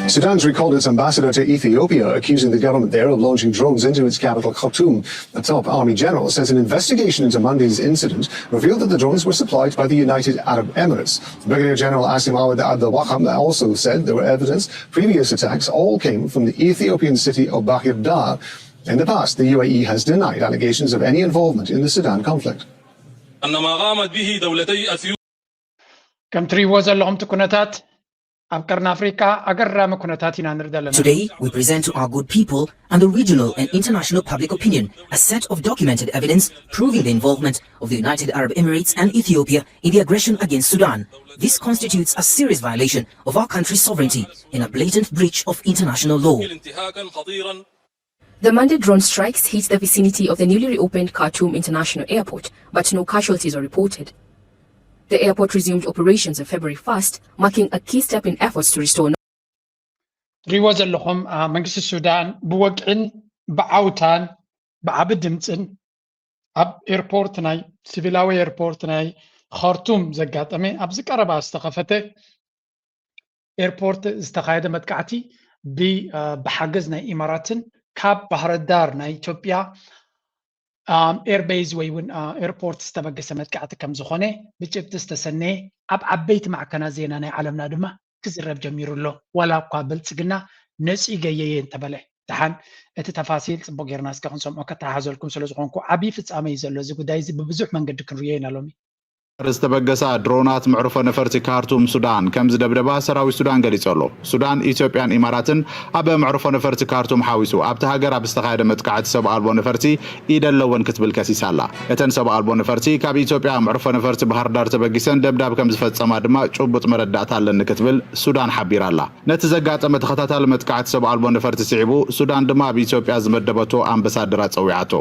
Sudan's recalled its ambassador to Ethiopia, accusing the government there of launching drones into its capital, Khartoum. The top army general says an investigation into Monday's incident revealed that the drones were supplied by the United Arab Emirates. Brigadier General Asim Awad Abdel Wahab also said there were evidence previous attacks all came from the Ethiopian city of Bahir Dar. In the past, the U A E has denied allegations of any involvement in the Sudan conflict. أن ما قامت به دولتي أثيوبيا ከም ትሪእዎ ዘለኹም እቲ ኩነታት ኣብ ቀርኒ ኣፍሪቃ ኣገራሚ ኩነታት ኢና ንርኢ ዘለና። Today, we present to our good people and the regional and international public opinion a set of documented evidence proving the involvement of the United Arab Emirates and Ethiopia in the aggression against Sudan. This constitutes a serious violation of our country's sovereignty and a blatant breach of international law. انتهاكا خطيرا The Monday drone strikes hit the vicinity of the newly reopened Khartoum International Airport, but no casualties are reported. The airport resumed operations on February first, marking a key step in efforts to restore ትሪእዎ ዘለኹም አ፣ መንግስቲ ሱዳን ብወግዒን ብዓውታን ብዓቢ ድምፅን ኣብ ኤርፖርት ናይ ሲቪላዊ ኤርፖርት ናይ ኻርቱም ዘጋጠመ ኣብዚ ቀረባ ዝተኸፈተ ኤርፖርት ዝተኻየደ መጥቃዕቲ ብ- አ፣ ብሓገዝ ናይ ኢማራትን ካብ ባህረ ዳር ናይ ኢትዮጵያ ኣም፣ ኤርቤዝ ወይ እውን አ፣ ኤርፖርት ዝተበገሰ መጥቃዕቲ ከም ዝኾነ ብጭብጢ ዝተሰነየ ኣብ ዓበይቲ ማዕከናት ዜና ናይ ዓለምና ድማ ክዝረብ ጀሚሩ ኣሎ። ዋላ እኳ ብልፅግና ነፂገየ እየ እንተበለ። ደሓን እቲ ተፋሲል ፅቡቅ ጌርና እስከ ክንሰምዖ ከተሓሓዘልኩም ስለ ዝኾንኩ ዓብዪ ፍፃመ እዩ ዘሎ። እዚ ጉዳይ እዚ ብብዙሕ መንገዲ ክንርእዮ ኢና ሎሚ። ዝተበገሳ ድሮናት መዕርፎ ነፈርቲ ካርቱም ሱዳን ከም ዝደብደባ ሰራዊት ሱዳን ገሊጹ ኣሎ። ሱዳን፣ ኢትዮጵያን ኢማራትን ኣብ መዕርፎ ነፈርቲ ካርቱም ሓዊሱ ኣብቲ ሃገር ኣብ ዝተኻየደ መጥቃዕቲ ሰብ ኣልቦ ነፈርቲ ኢድ ኣለወን ክትብል ከሲሳ ኣላ። እተን ሰብ ኣልቦ ነፈርቲ ካብ ኢትዮጵያ መዕርፎ ነፈርቲ ባህር ዳር ተበጊሰን ደብዳብ ከም ዝፈጸማ ድማ ጭቡጥ መረዳእታ ኣለኒ ክትብል ሱዳን ሓቢራ ኣላ። ነቲ ዘጋጠመ ተኸታታሊ መጥቃዕቲ ሰብ ኣልቦ ነፈርቲ ስዒቡ ሱዳን ድማ ኣብ ኢትዮጵያ ዝመደበቶ ኣምበሳደራ ጸዊዓቶ።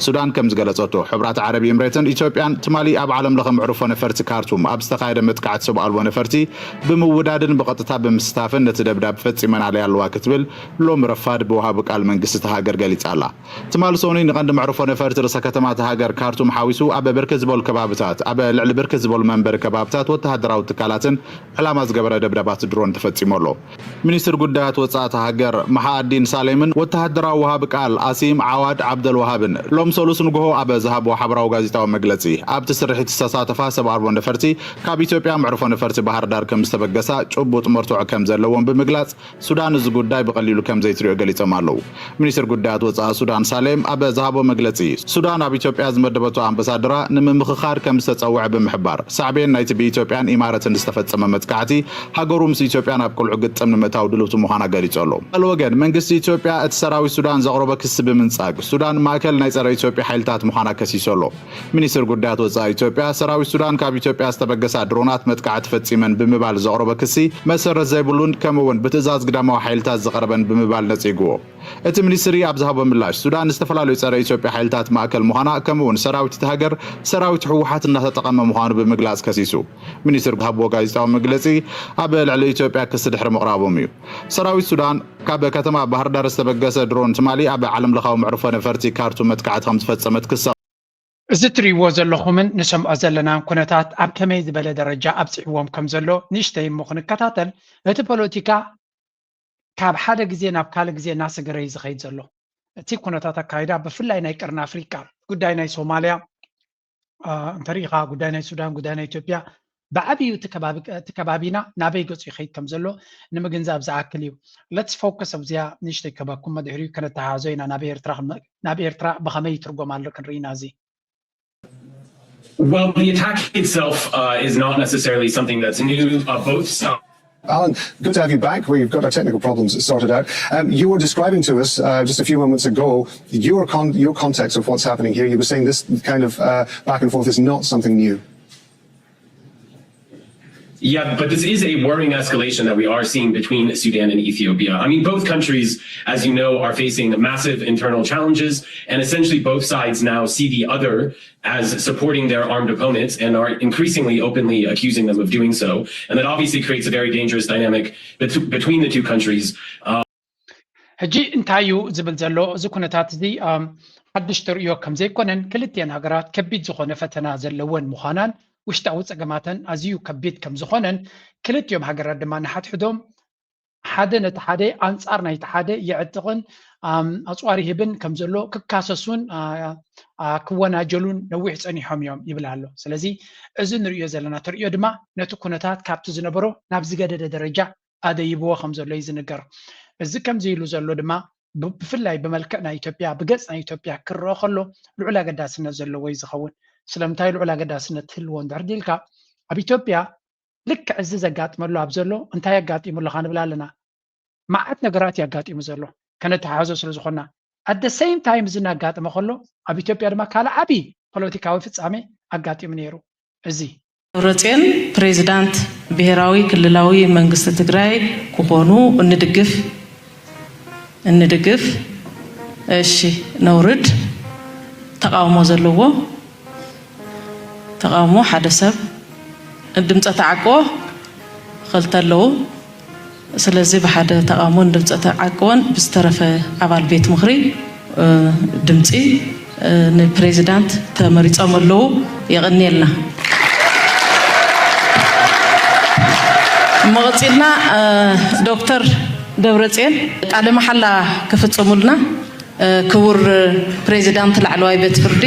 ሱዳን ከም ዝገለጸቶ፣ ሕብራት ዓረብ ኢምሬትን ኢትዮጵያን ትማሊ ኣብ ዓለም ለኸ መዕርፎ ነፈርቲ ካርቱም ኣብ ዝተኻየደ መጥቃዕቲ ሰብ ኣልቦ ነፈርቲ ብምውዳድን ብቐጥታ ብምስታፍን ነቲ ደብዳብ ፈጺመናለይ ኣለዋ ክትብል ሎሚ ረፋድ ብወሃቢ ቃል መንግስቲ እታ ሃገር ገሊጻ ኣላ። ትማሊ ሰኑይ ንቐንዲ መዕርፎ ነፈርቲ ርእሰ ከተማ እታ ሃገር ካርቱም ሓዊሱ ኣብ ብርክት ዝበሉ ከባብታት፣ ኣብ ልዕሊ ብርክት ዝበሉ መንበሪ ከባብታት ወተሃደራዊ ትካላትን ዕላማ ዝገበረ ደብዳባት ድሮን ተፈጺሙ ኣሎ። ሚኒስትር ጉዳያት ወጻኢ እታ ሃገር መሓኣዲን ሳሌምን ወተሃደራዊ ወሃቢ ቃል ኣሲም ዓዋድ ዓብደል ወሃብን ሎም ሰሉስ ንግሆ ኣብ ዝሃብዎ ሓበራዊ ጋዜጣዊ መግለጺ፣ ኣብቲ ስርሒት ዝተሳተፋ ሰብ ኣልቦ ነፈርቲ ካብ ኢትዮጵያ መዕርፎ ነፈርቲ ባህር ዳር ከም ዝተበገሳ ጭቡጥ መርትዖ ከም ዘለዎም ብምግላጽ፣ ሱዳን እዚ ጉዳይ ብቐሊሉ ከም ዘይትሪኦ ገሊጾም ኣለዉ። ሚኒስትር ጉዳያት ወጻኢ ሱዳን ሳሌም ኣብ ዝሃቦ መግለጺ፣ ሱዳን ኣብ ኢትዮጵያ ዝመደበቶ ኣምበሳደራ ንምምኽኻር ከም ዝተጸውዐ ብምሕባር፣ ሳዕቤን ናይቲ ብኢትዮጵያን ኢማረትን ዝተፈጸመ መጥቃዕቲ ሃገሩ ምስ ኢትዮጵያ ናብ ቅልዑ ግጥም ንምእታው ድልውቲ ምዃና ገሊጹ ኣሎ። ካልእ ወገን፣ መንግስቲ ኢትዮጵያ እቲ ሰራዊት ሱዳን ዘቕረቦ ክሲ ብምንጻግ፣ ሱዳን ማእከል ናይ ጸረ ኢትዮጵያ ሓይልታት ምዃና ከሲሱ ኣሎ። ሚኒስትር ጉዳያት ወጻኢ ኢትዮጵያ፣ ሰራዊት ሱዳን ካብ ኢትዮጵያ ዝተበገሳ ድሮናት መጥቃዕቲ ፈጺመን ብምባል ዘቕረቦ ክሲ መሰረት ዘይብሉን ከምኡ'ውን ብትእዛዝ ግዳማዊ ሓይልታት ዝቐረበን ብምባል ነጺግዎ። እቲ ሚኒስትሪ ኣብ ዝሃቦ ምላሽ፣ ሱዳን ዝተፈላለዩ ጸረ ኢትዮጵያ ሓይልታት ማእከል ምዃና ከምኡ'ውን ሰራዊት እቲ ሃገር ሰራዊት ህወሓት እናተጠቐመ ምዃኑ ብምግላጽ ከሲሱ። ሚኒስትር ዝሃብዎ ጋዜጣዊ መግለጺ ኣብ ልዕሊ ኢትዮጵያ ክሲ ድሕሪ ምቕራቦም እዩ። ሰራዊት ሱዳን ካብ ከተማ ባህር ዳር ዝተበገሰ ድሮን ትማሊ ኣብ ዓለም ለኻዊ መዕርፎ ነፈርቲ ካርቱም መጥቃዕቲ ከም ዝፈጸመት ክሳ እዚ ትሪእዎ ዘለኹምን ንሰምዖ ዘለናን ኩነታት ኣብ ከመይ ዝበለ ደረጃ ኣብፂሕዎም ከም ዘሎ ንእሽተይ እሞ ክንከታተል። እቲ ፖለቲካ ካብ ሓደ ግዜ ናብ ካልእ ግዜ እናሰገረ እዩ ዝኸይድ ዘሎ። እቲ ኩነታት ኣካይዳ ብፍላይ ናይ ቀርኒ ኣፍሪቃ፣ ጉዳይ ናይ ሶማልያ አ፣ እንተሪኢኻ፣ ጉዳይ ናይ ሱዳን፣ ጉዳይ ናይ ኢትዮጵያ ብዓብዩ እቲ ከባቢ እቲ ከባቢና ናበይ ገፁ ይኸይድ ከም ዘሎ ንምግንዛብ ዝኣክል እዩ። Let's focus ኣብዚኣ ንእሽተይ ክበኩም፣ ድሕሪኡ ከነተሓሕዞ ኢና። ናብ ኤርትራ ክንመ- ናብ ኤርትራ ብኸመይ ይትርጎም ኣሎ ክንርኢ ኢና። እዚ Well, the attack itself uh, is not necessarily something that's new. Uh, both sides. Alan, good to have you back. We've got our technical problems sorted out. Um, you were describing to us uh, just a few moments ago your con- your context of what's happening here. You were saying this kind of uh, back and forth is not something new. Yeah, but this is a worrying escalation that we are seeing between Sudan and Ethiopia. I mean, both countries, as you know, are facing massive internal challenges, and essentially both sides now see the other as supporting their armed opponents and are increasingly openly accusing them of doing so. And that obviously creates a very dangerous dynamic bet- between the two countries. Uh, ሕጂ እንታይ እዩ ዝብል ዘሎ? እዚ ኩነታት እዚ ኣም፣ ሓድሽ ተርእዮ ከም ዘይኮነን፣ ክልቲኤን ሃገራት ከቢድ ዝኾነ ፈተና ዘለወን ምዃናን ውሽጣዊ ጸገማተን ኣዝዩ ከቢድ ከም ዝኾነን፣ ክልቲኦም ሃገራት ድማ ንሓድሕዶም ሓደ ነቲ ሓደ ኣንጻር ናይቲ ሓደ የዕጥቕን ኣጽዋር ይህብን ከም ዘሎ ክካሰሱን ክወናጀሉን ነዊሕ ጸኒሖም እዮም ይብል ኣሎ። ስለዚ እዚ ንርእዮ ዘለና ተርእዮ ድማ ነቲ ኩነታት ካብቲ ዝነበሮ ናብ ዝገደደ ደረጃ ኣደይብዎ ከም ዘሎ እዩ ዝንገር። እዚ ከምዚ ኢሉ ዘሎ ድማ ብፍላይ ብመልክዕ ናይ ኢትዮጵያ ብገጽ ናይ ኢትዮጵያ ክረኦ ከሎ ልዑል ኣገዳስነት ዘለዎ እዩ ዝኸውን። ስለምንታይ ልዑል ኣገዳስነት ትህልዎ እንድሕር ዲልካ ኣብ ኢትዮጵያ ልክዕ እዚ ዘጋጥመሉ ኣብ ዘሎ እንታይ ኣጋጢሙ ኣለኻ ንብል ኣለና። መዓት ነገራት እዩ ኣጋጢሙ ዘሎ ከነተሓሕዞ ስለ ዝኾንና። At the same time እዚ እናጋጠመ ከሎ ኣብ ኢትዮጵያ ድማ ካልእ ዓብዪ ፖለቲካዊ ፍጻሜ ኣጋጢሙ ነይሩ። እዚ ደብረጽዮን ፕሬዚዳንት ብሄራዊ ክልላዊ መንግስቲ ትግራይ ክኾኑ እንድግፍ እንድግፍ። እሺ ነውርድ። ተቃውሞ ዘለዎ ተቃውሞ ሓደ ሰብ፣ ድምፀ ተዓቅቦ ክልተ ኣለዉ። ስለዚ ብሓደ ተቃውሞን ድምፀ ተዓቅቦን ብዝተረፈ ኣባል ቤት ምኽሪ ድምፂ ንፕሬዚዳንት ተመሪፆም ኣለዉ። የቐንየልና። መቐፂልና ዶክተር ደብረፅዮን ቃለ መሓላ ክፍፅሙልና ክቡር ፕሬዚዳንት ላዕለዋይ ቤት ፍርዲ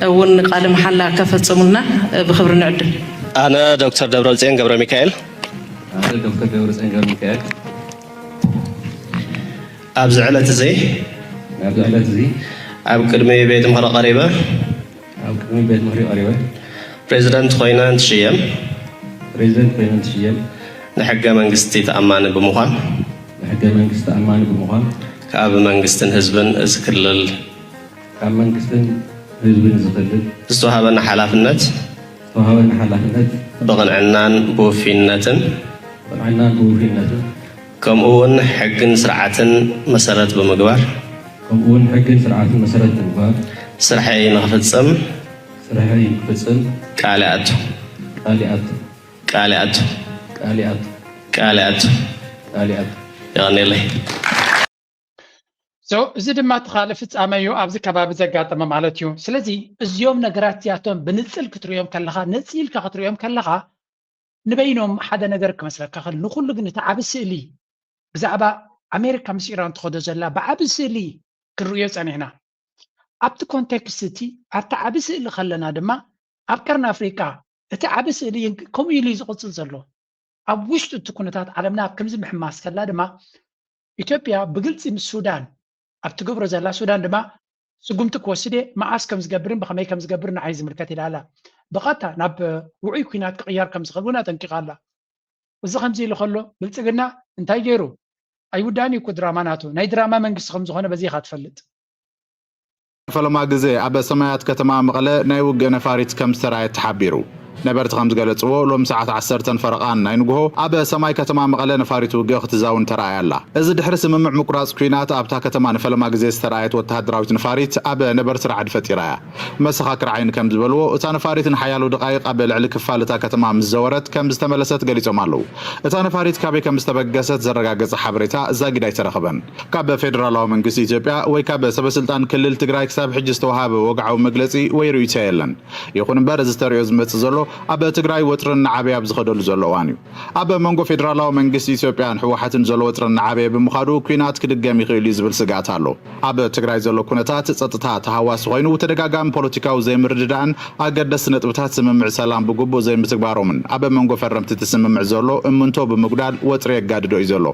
እውን ቃለ መሓላ ከፈፅሙልና ብክብሪ ንዕድም። ኣነ ዶክተር ደብረፅዮን ገብረ ሚካኤል። ኣነ ዶክተር ደብረፅዮን ገብረ ሚካኤል። ኣብዚ ዕለት እዚ ኣብዚ ዕለት እዚ ኣብ ቅድሚ ቤት ምኽሪ ቀሪበ ኣብ ቅድሚ ቤት ምኽሪ ቀሪበ ፕሬዚደንት ኮይነ እንትሽየም ፕሬዚደንት ኮይነ እንትሽየም ንሕገ መንግስቲ ተኣማኒ ብምዃን ንሕገ መንግስቲ ተኣማኒ ብምዃን ካብ መንግስትን ህዝብን እዚ ክልል ካብ መንግስትን ህዝብን እዚ ክልል ዝተዋሃበኒ ሓላፍነት ዝተዋሃበኒ ሓላፍነት ብቕንዕናን ብውፍይነትን ብቕንዕናን ብውፍይነትን ከምኡ እውን ሕግን ስርዓትን መሰረት ብምግባር ከምኡ እውን ሕግን ስርዓትን መሰረት ብምግባር ስርሐይ ንኽፍፅም ስርሐይ ንኽፍፅም ቃል ይኣቱ። ቃል ይኣቱ። ቃል ይኣቱ። ቃል ይኣቱ። ቃል ይኣቱ። ቃል ይኣቱ። ቃል ይኣቱ። የቐንየለይ። እዚ ድማ እቲ ካልእ ፍጻመ እዩ ኣብዚ ከባቢ ዘጋጠመ ማለት እዩ። ስለዚ እዚኦም ነገራት እዚኣቶም ብንጽል ክትርእዮም ከለኻ፣ ነጺልካ ክትርእዮም ከለኻ ንበይኖም ሓደ ነገር ክመስለካ ክእል፣ ንኹሉ ግን እቲ ዓቢ ስእሊ ብዛዕባ ኣሜሪካ ምስ ኢራን ትኸዶ ዘላ ብዓቢ ስእሊ ክንርእዮ ጸኒሕና። ኣብቲ ኮንቴክስት እቲ ኣብቲ ዓቢ ስእሊ ከለና ድማ ኣብ ቀርኒ ኣፍሪቃ እቲ ዓቢ ስእሊ ከምኡ ኢሉ እዩ ዝቕጽል ዘሎ። ኣብ ውሽጢ እቲ ኩነታት ዓለምና ኣብ ከምዚ ምሕማስ ከላ ድማ ኢትዮጵያ ብግልጺ ምስ ሱዳን ኣብ ትገብሮ ዘላ ሱዳን ድማ ስጉምቲ ክወስድ እየ፣ መዓስ ከም ዝገብርን ብኸመይ ከም ዝገብር ንዓይ ዝምልከት ኢላ ኣላ። ብቐጥታ ናብ ውዑይ ኲናት ክቕየር ከም ዝኽእል እውን ኣጠንቂቓ ኣላ። እዚ ከምዚ ኢሉ ከሎ ብልጽግና እንታይ ገይሩ? ኣይውዳእን እዩ እኮ ድራማ ናቱ። ናይ ድራማ መንግስቲ ከም ዝኾነ በዚ ኢኻ ትፈልጥ። ፈለማ ግዜ ኣብ ሰማያት ከተማ መቐለ ናይ ውግእ ነፋሪት ከም ዝተራእየት ተሓቢሩ። ነበርቲ ከም ዝገለጽዎ ሎም ሰዓት ዓሰርተ ፈረቓን ናይ ንግሆ ኣብ ሰማይ ከተማ መቐለ ነፋሪት ውግእ ክትዛውን ተራእያ ኣላ። እዚ ድሕሪ ስምምዕ ምቁራጽ ኲናት ኣብታ ከተማ ንፈለማ ግዜ ዝተራእየት ወተሃደራዊት ነፋሪት ኣብ ነበርቲ ራዕዲ ፈጢራ እያ። መሰኻክር ዓይኒ ከም ዝበልዎ እታ ነፋሪት ንሓያሎ ደቓይቕ ኣብ ልዕሊ ክፋል እታ ከተማ ምስ ዘወረት ከም ዝተመለሰት ገሊጾም ኣለዉ። እታ ነፋሪት ካበይ ከም ዝተበገሰት ዘረጋገጸ ሓበሬታ ዛጊድ ኣይተረኸበን። ካብ ፌደራላዊ መንግስቲ ኢትዮጵያ ወይ ካብ ሰበስልጣን ክልል ትግራይ ክሳብ ሕጂ ዝተውሃበ ወግዓዊ መግለጺ ወይ ርእይቶ የለን። ይኹን እምበር እዚ ተርእዮ ዝመጽእ ዘሎ ኣብ ትግራይ ወጥሪ እናዓበየ ኣብ ዝኸደሉ ዘሎ እዋን እዩ። ኣብ መንጎ ፌደራላዊ መንግስቲ ኢትዮጵያን ህወሓትን ዘሎ ወጥሪ እናዓበየ ብምኻዱ ኲናት ክድገም ይኽእል እዩ ዝብል ስግኣት ኣሎ። ኣብ ትግራይ ዘሎ ኩነታት ጸጥታ ተሃዋሲ ኮይኑ ተደጋጋሚ ፖለቲካዊ ዘይምርድዳእን ኣገደስቲ ነጥብታት ስምምዕ ሰላም ብግቡእ ዘይምትግባሮምን ኣብ መንጎ ፈረምቲ እቲ ስምምዕ ዘሎ እምንቶ ብምጉዳል ወጥሪ የጋድዶ እዩ ዘሎ።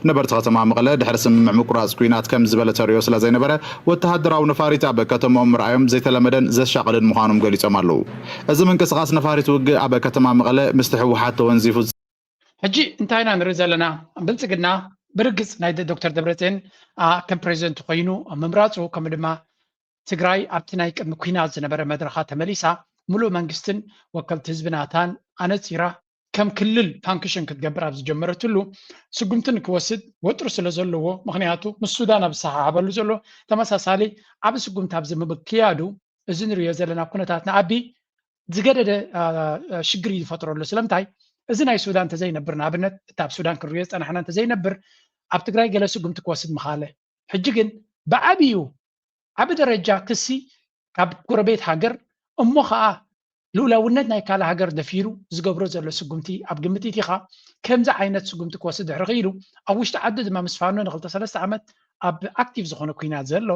ነበርቲ ከተማ መቐለ ድሕሪ ስምምዕ ምቁራፅ ኲናት ከምዚ ዝበለ ተርእዮ ስለ ዘይነበረ ወተሃደራዊ ነፋሪት ኣብ ከተምኦም ምርኣዮም ዘይተለመደን ዘሻቕልን ምዃኖም ገሊፆም ኣለዉ። እዚ ምንቅስቓስ ነፋሪት ውግእ ኣብ ከተማ መቐለ ምስቲ ህወሓት ተወንዚፉ። ሕጂ እንታይ ኢና ንርኢ ዘለና? ብልፅግና ብርግፅ ናይ ዶክተር ደብረፅዮን ከም ፕሬዚደንት ኮይኑ ምምራፁ ከምኡ ድማ ትግራይ ኣብቲ ናይ ቅድሚ ኲናት ዝነበረ መድረኻ ተመሊሳ ምሉእ መንግስትን ወከልቲ ህዝቢ ናታን ኣነፂራ ከም ክልል ፋንክሽን ክትገብር ኣብ ዝጀመረትሉ ስጉምቲ ንክወስድ ወጥሪ ስለ ዘለዎ፣ ምክንያቱ ምስ ሱዳን ኣብ ዝሰሓሓበሉ ዘሎ ተመሳሳሊ ዓቢ ስጉምቲ ኣብ ዝምክያዱ እዚ ንሪኦ ዘለና ኩነታት ንኣቢ ዝገደደ ሽግር እዩ ዝፈጥረሉ። ስለምንታይ እዚ ናይ ሱዳን እንተዘይነብር፣ ንኣብነት እቲ ኣብ ሱዳን ክንሪኦ ዝፀናሕና እንተዘይነብር ኣብ ትግራይ ገለ ስጉምቲ ክወስድ ምኻለ። ሕጂ ግን ብዓብዩ ዓቢ ደረጃ ክሲ ካብ ጎረቤት ሃገር እሞ ኸኣ ልኡላውነት ናይ ካልእ ሃገር ደፊሩ ዝገብሮ ዘሎ ስጉምቲ ኣብ ግምት ኢቲኻ ከምዚ ዓይነት ስጉምቲ ክወስድ ድሕሪ ክኢሉ ኣብ ውሽጢ ዓዱ ድማ ምስ ፋኖ ንክልተ ሰለስተ ዓመት ኣብ ኣክቲቭ ዝኾነ ኩናት ዘሎ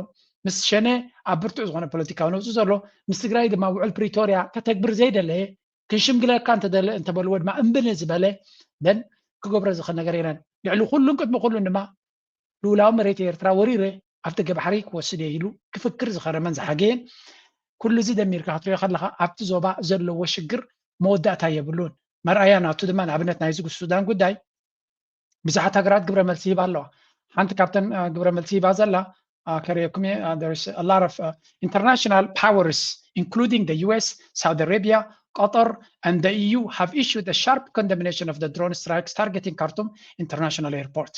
ምስ ሸነ ኣብ ብርቱዕ ዝኾነ ፖለቲካዊ ነውፂ ዘሎ ምስ ትግራይ ድማ ውዕል ፕሪቶርያ ከተግብር ዘይደለየ ክንሽምግለካ እንተደለ እንተበልዎ ድማ እምብን ዝበለ ደን ክገብረ ዝኽእል ነገር የለን። ልዕሊ ኩሉን ቅድሚ ኩሉን ድማ ልኡላዊ መሬት ኤርትራ ወሪረ ኣብ ደገ ባሕሪ ክወስድ እየ ኢሉ ክፍክር ዝኸረመን ዝሓገየን ኩሉ እዚ ደሚርካ ክትሪኦ ከለኻ ኣብቲ ዞባ ዘለዎ ሽግር መወዳእታ የብሉን። መርኣያ ናቱ ድማ ንኣብነት ናይዚ ሱዳን ጉዳይ ብዙሓት ሃገራት ግብረ መልሲ ይህባ ኣለዋ። ሓንቲ ካብተን ግብረ መልሲ ይህባ ዘላ ከርእየኩም international powers including the U S, Saudi Arabia, Qatar and the E U have issued a sharp condemnation of the drone strikes targeting Khartoum international airport.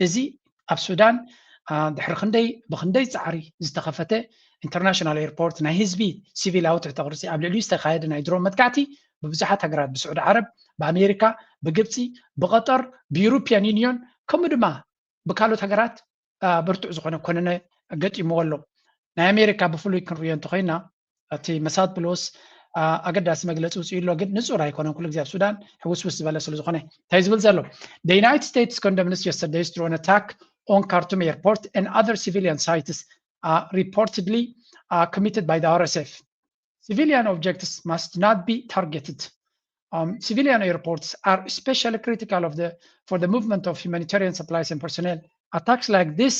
እዚ ኣብ ሱዳን ድሕሪ ክንደይ ብክንደይ ፃዕሪ ዝተኸፈተ ኢንተርናሽናል ኤርፖርት ናይ ህዝቢ ሲቪላዊ ትሕተ ቅርፂ ኣብ ልዕሊኡ ዝተኻየደ ናይ ድሮን መጥቃዕቲ ብብዙሓት ሃገራት ብስዑዲ ዓረብ ብኣሜሪካ ብግብፂ ብቀጠር ብዩሮፒያን ዩኒዮን ከምኡ ድማ ብካልኦት ሃገራት ብርቱዕ ዝኾነ ኮነነ ገጢምዎ ኣሎ። ናይ ኣሜሪካ ብፍሉይ ክንሪኦ እንተኮይና እቲ መሳድ ፕሎስ ኣገዳሲ መግለፂ ውፅኡ ኣሎ ግን ንፁር ኣይኮነን ኩሉ ግዜ ኣብ ሱዳን ሕውስውስ ዝበለ ስለ ዝኾነ እንታይ ዝብል ዘሎ the United States condemns yesterday's drone attack on Khartoum airport and other civilian sites uh, reportedly uh, committed by the R S F. Civilian objects must not be targeted. Um, civilian airports are especially critical of the, for the movement of humanitarian supplies and personnel. Attacks like this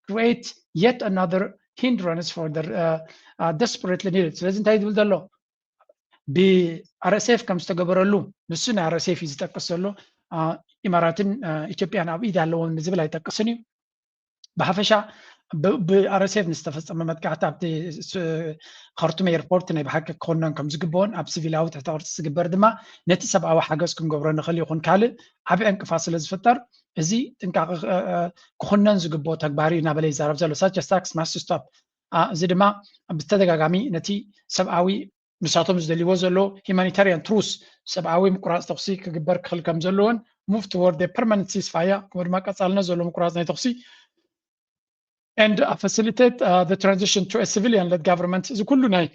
create yet another hindrance for the uh, uh, desperately needed. ስለዚ እንታይ ዝብል ዘሎ ብኣርኤስኤፍ ከም ዝተገበረሉ ንሱ ናይ ኣርኤስኤፍ እዩ ዝጠቅስ ዘሎ ኢማራትን ኢትዮጵያን ኣብ ኢድ ኣለዎም ንዝብል ኣይጠቅስን እዩ ብሓፈሻ ብኣርኤስኤፍ ንዝተፈፀመ መጥቃዕቲ ኣብቲ ከርቱም ኤርፖርት ናይ ብሓቂ ክኮነን ከም ዝግበኦን ኣብ ሲቪላዊ ትሕተ ቅርፂ ዝግበር ድማ ነቲ ሰብኣዊ ሓገዝ ክንገብሮ ንኽእል ይኹን ካልእ ዓብዪ ዕንቅፋት ስለ ዝፍጠር እዚ ጥንቃቐ ክኹነን ዝግብኦ ተግባር እዩ እናበለ ይዛረብ ዘሎ such attacks must stop እዚ ድማ ብተደጋጋሚ ነቲ ሰብኣዊ ንሳቶም ዝደልይዎ ዘሎ humanitarian truce ሰብኣዊ ምቁራፅ ተኩሲ ክግበር ክኽእል ከም ዘለዎን move toward permanent ceasefire ከምኡ ድማ ቀፃልነት ዘሎ ምቁራፅ ናይ ተኩሲ and facilitate the transition to a civilian led government እዚ ኩሉ ናይ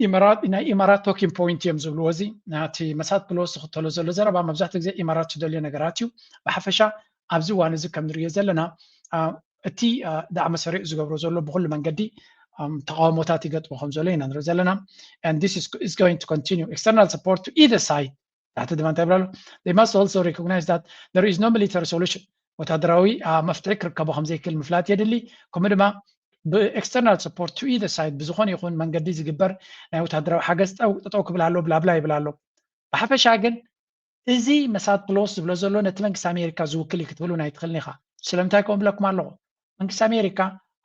ኢማራት ናይ ኢማራት talking point እዮም ዝብልዎ እዚ ናቲ መሳት ፕሎስ ዝኽተሎ ዘሎ ዘረባ መብዛሕትኡ ግዜ ኢማራት ዝደልዮ ነገራት እዩ ብሓፈሻ ኣብዚ እዋን እዚ ከም ንሪኦ ዘለና እቲ ዳዕመ ሰሪዕ ዝገብሮ ዘሎ ብኩሉ መንገዲ ተቃውሞታት ይገጥሞ ከም ዘሎ ኢና ንርኢ ዘለና and this is, is going to continue external support to either side ታሕቲ ድማ እንታይ ይብላሉ they must also recognize that there is no military solution ወታደራዊ መፍትሒ ክርከቦ ከም ዘይክእል ምፍላጥ የድሊ ከምኡ ድማ ብ external support to either side ብዝኾነ ይኹን መንገዲ ዝግበር ናይ ወታደራዊ ሓገዝ ጠጠው ክብል ኣሎ ብላብላ ይብል ኣሎ ብሓፈሻ ግን እዚ መሳት ፕሎስ ዝብሎ ዘሎ ነቲ መንግስቲ ኣሜሪካ ዝውክል እዩ ክትብሉ ናይ ትኽእልን ኢኻ ስለምንታይ ከምኡ ብለኩም ኣለኹ መንግስቲ ኣሜሪካ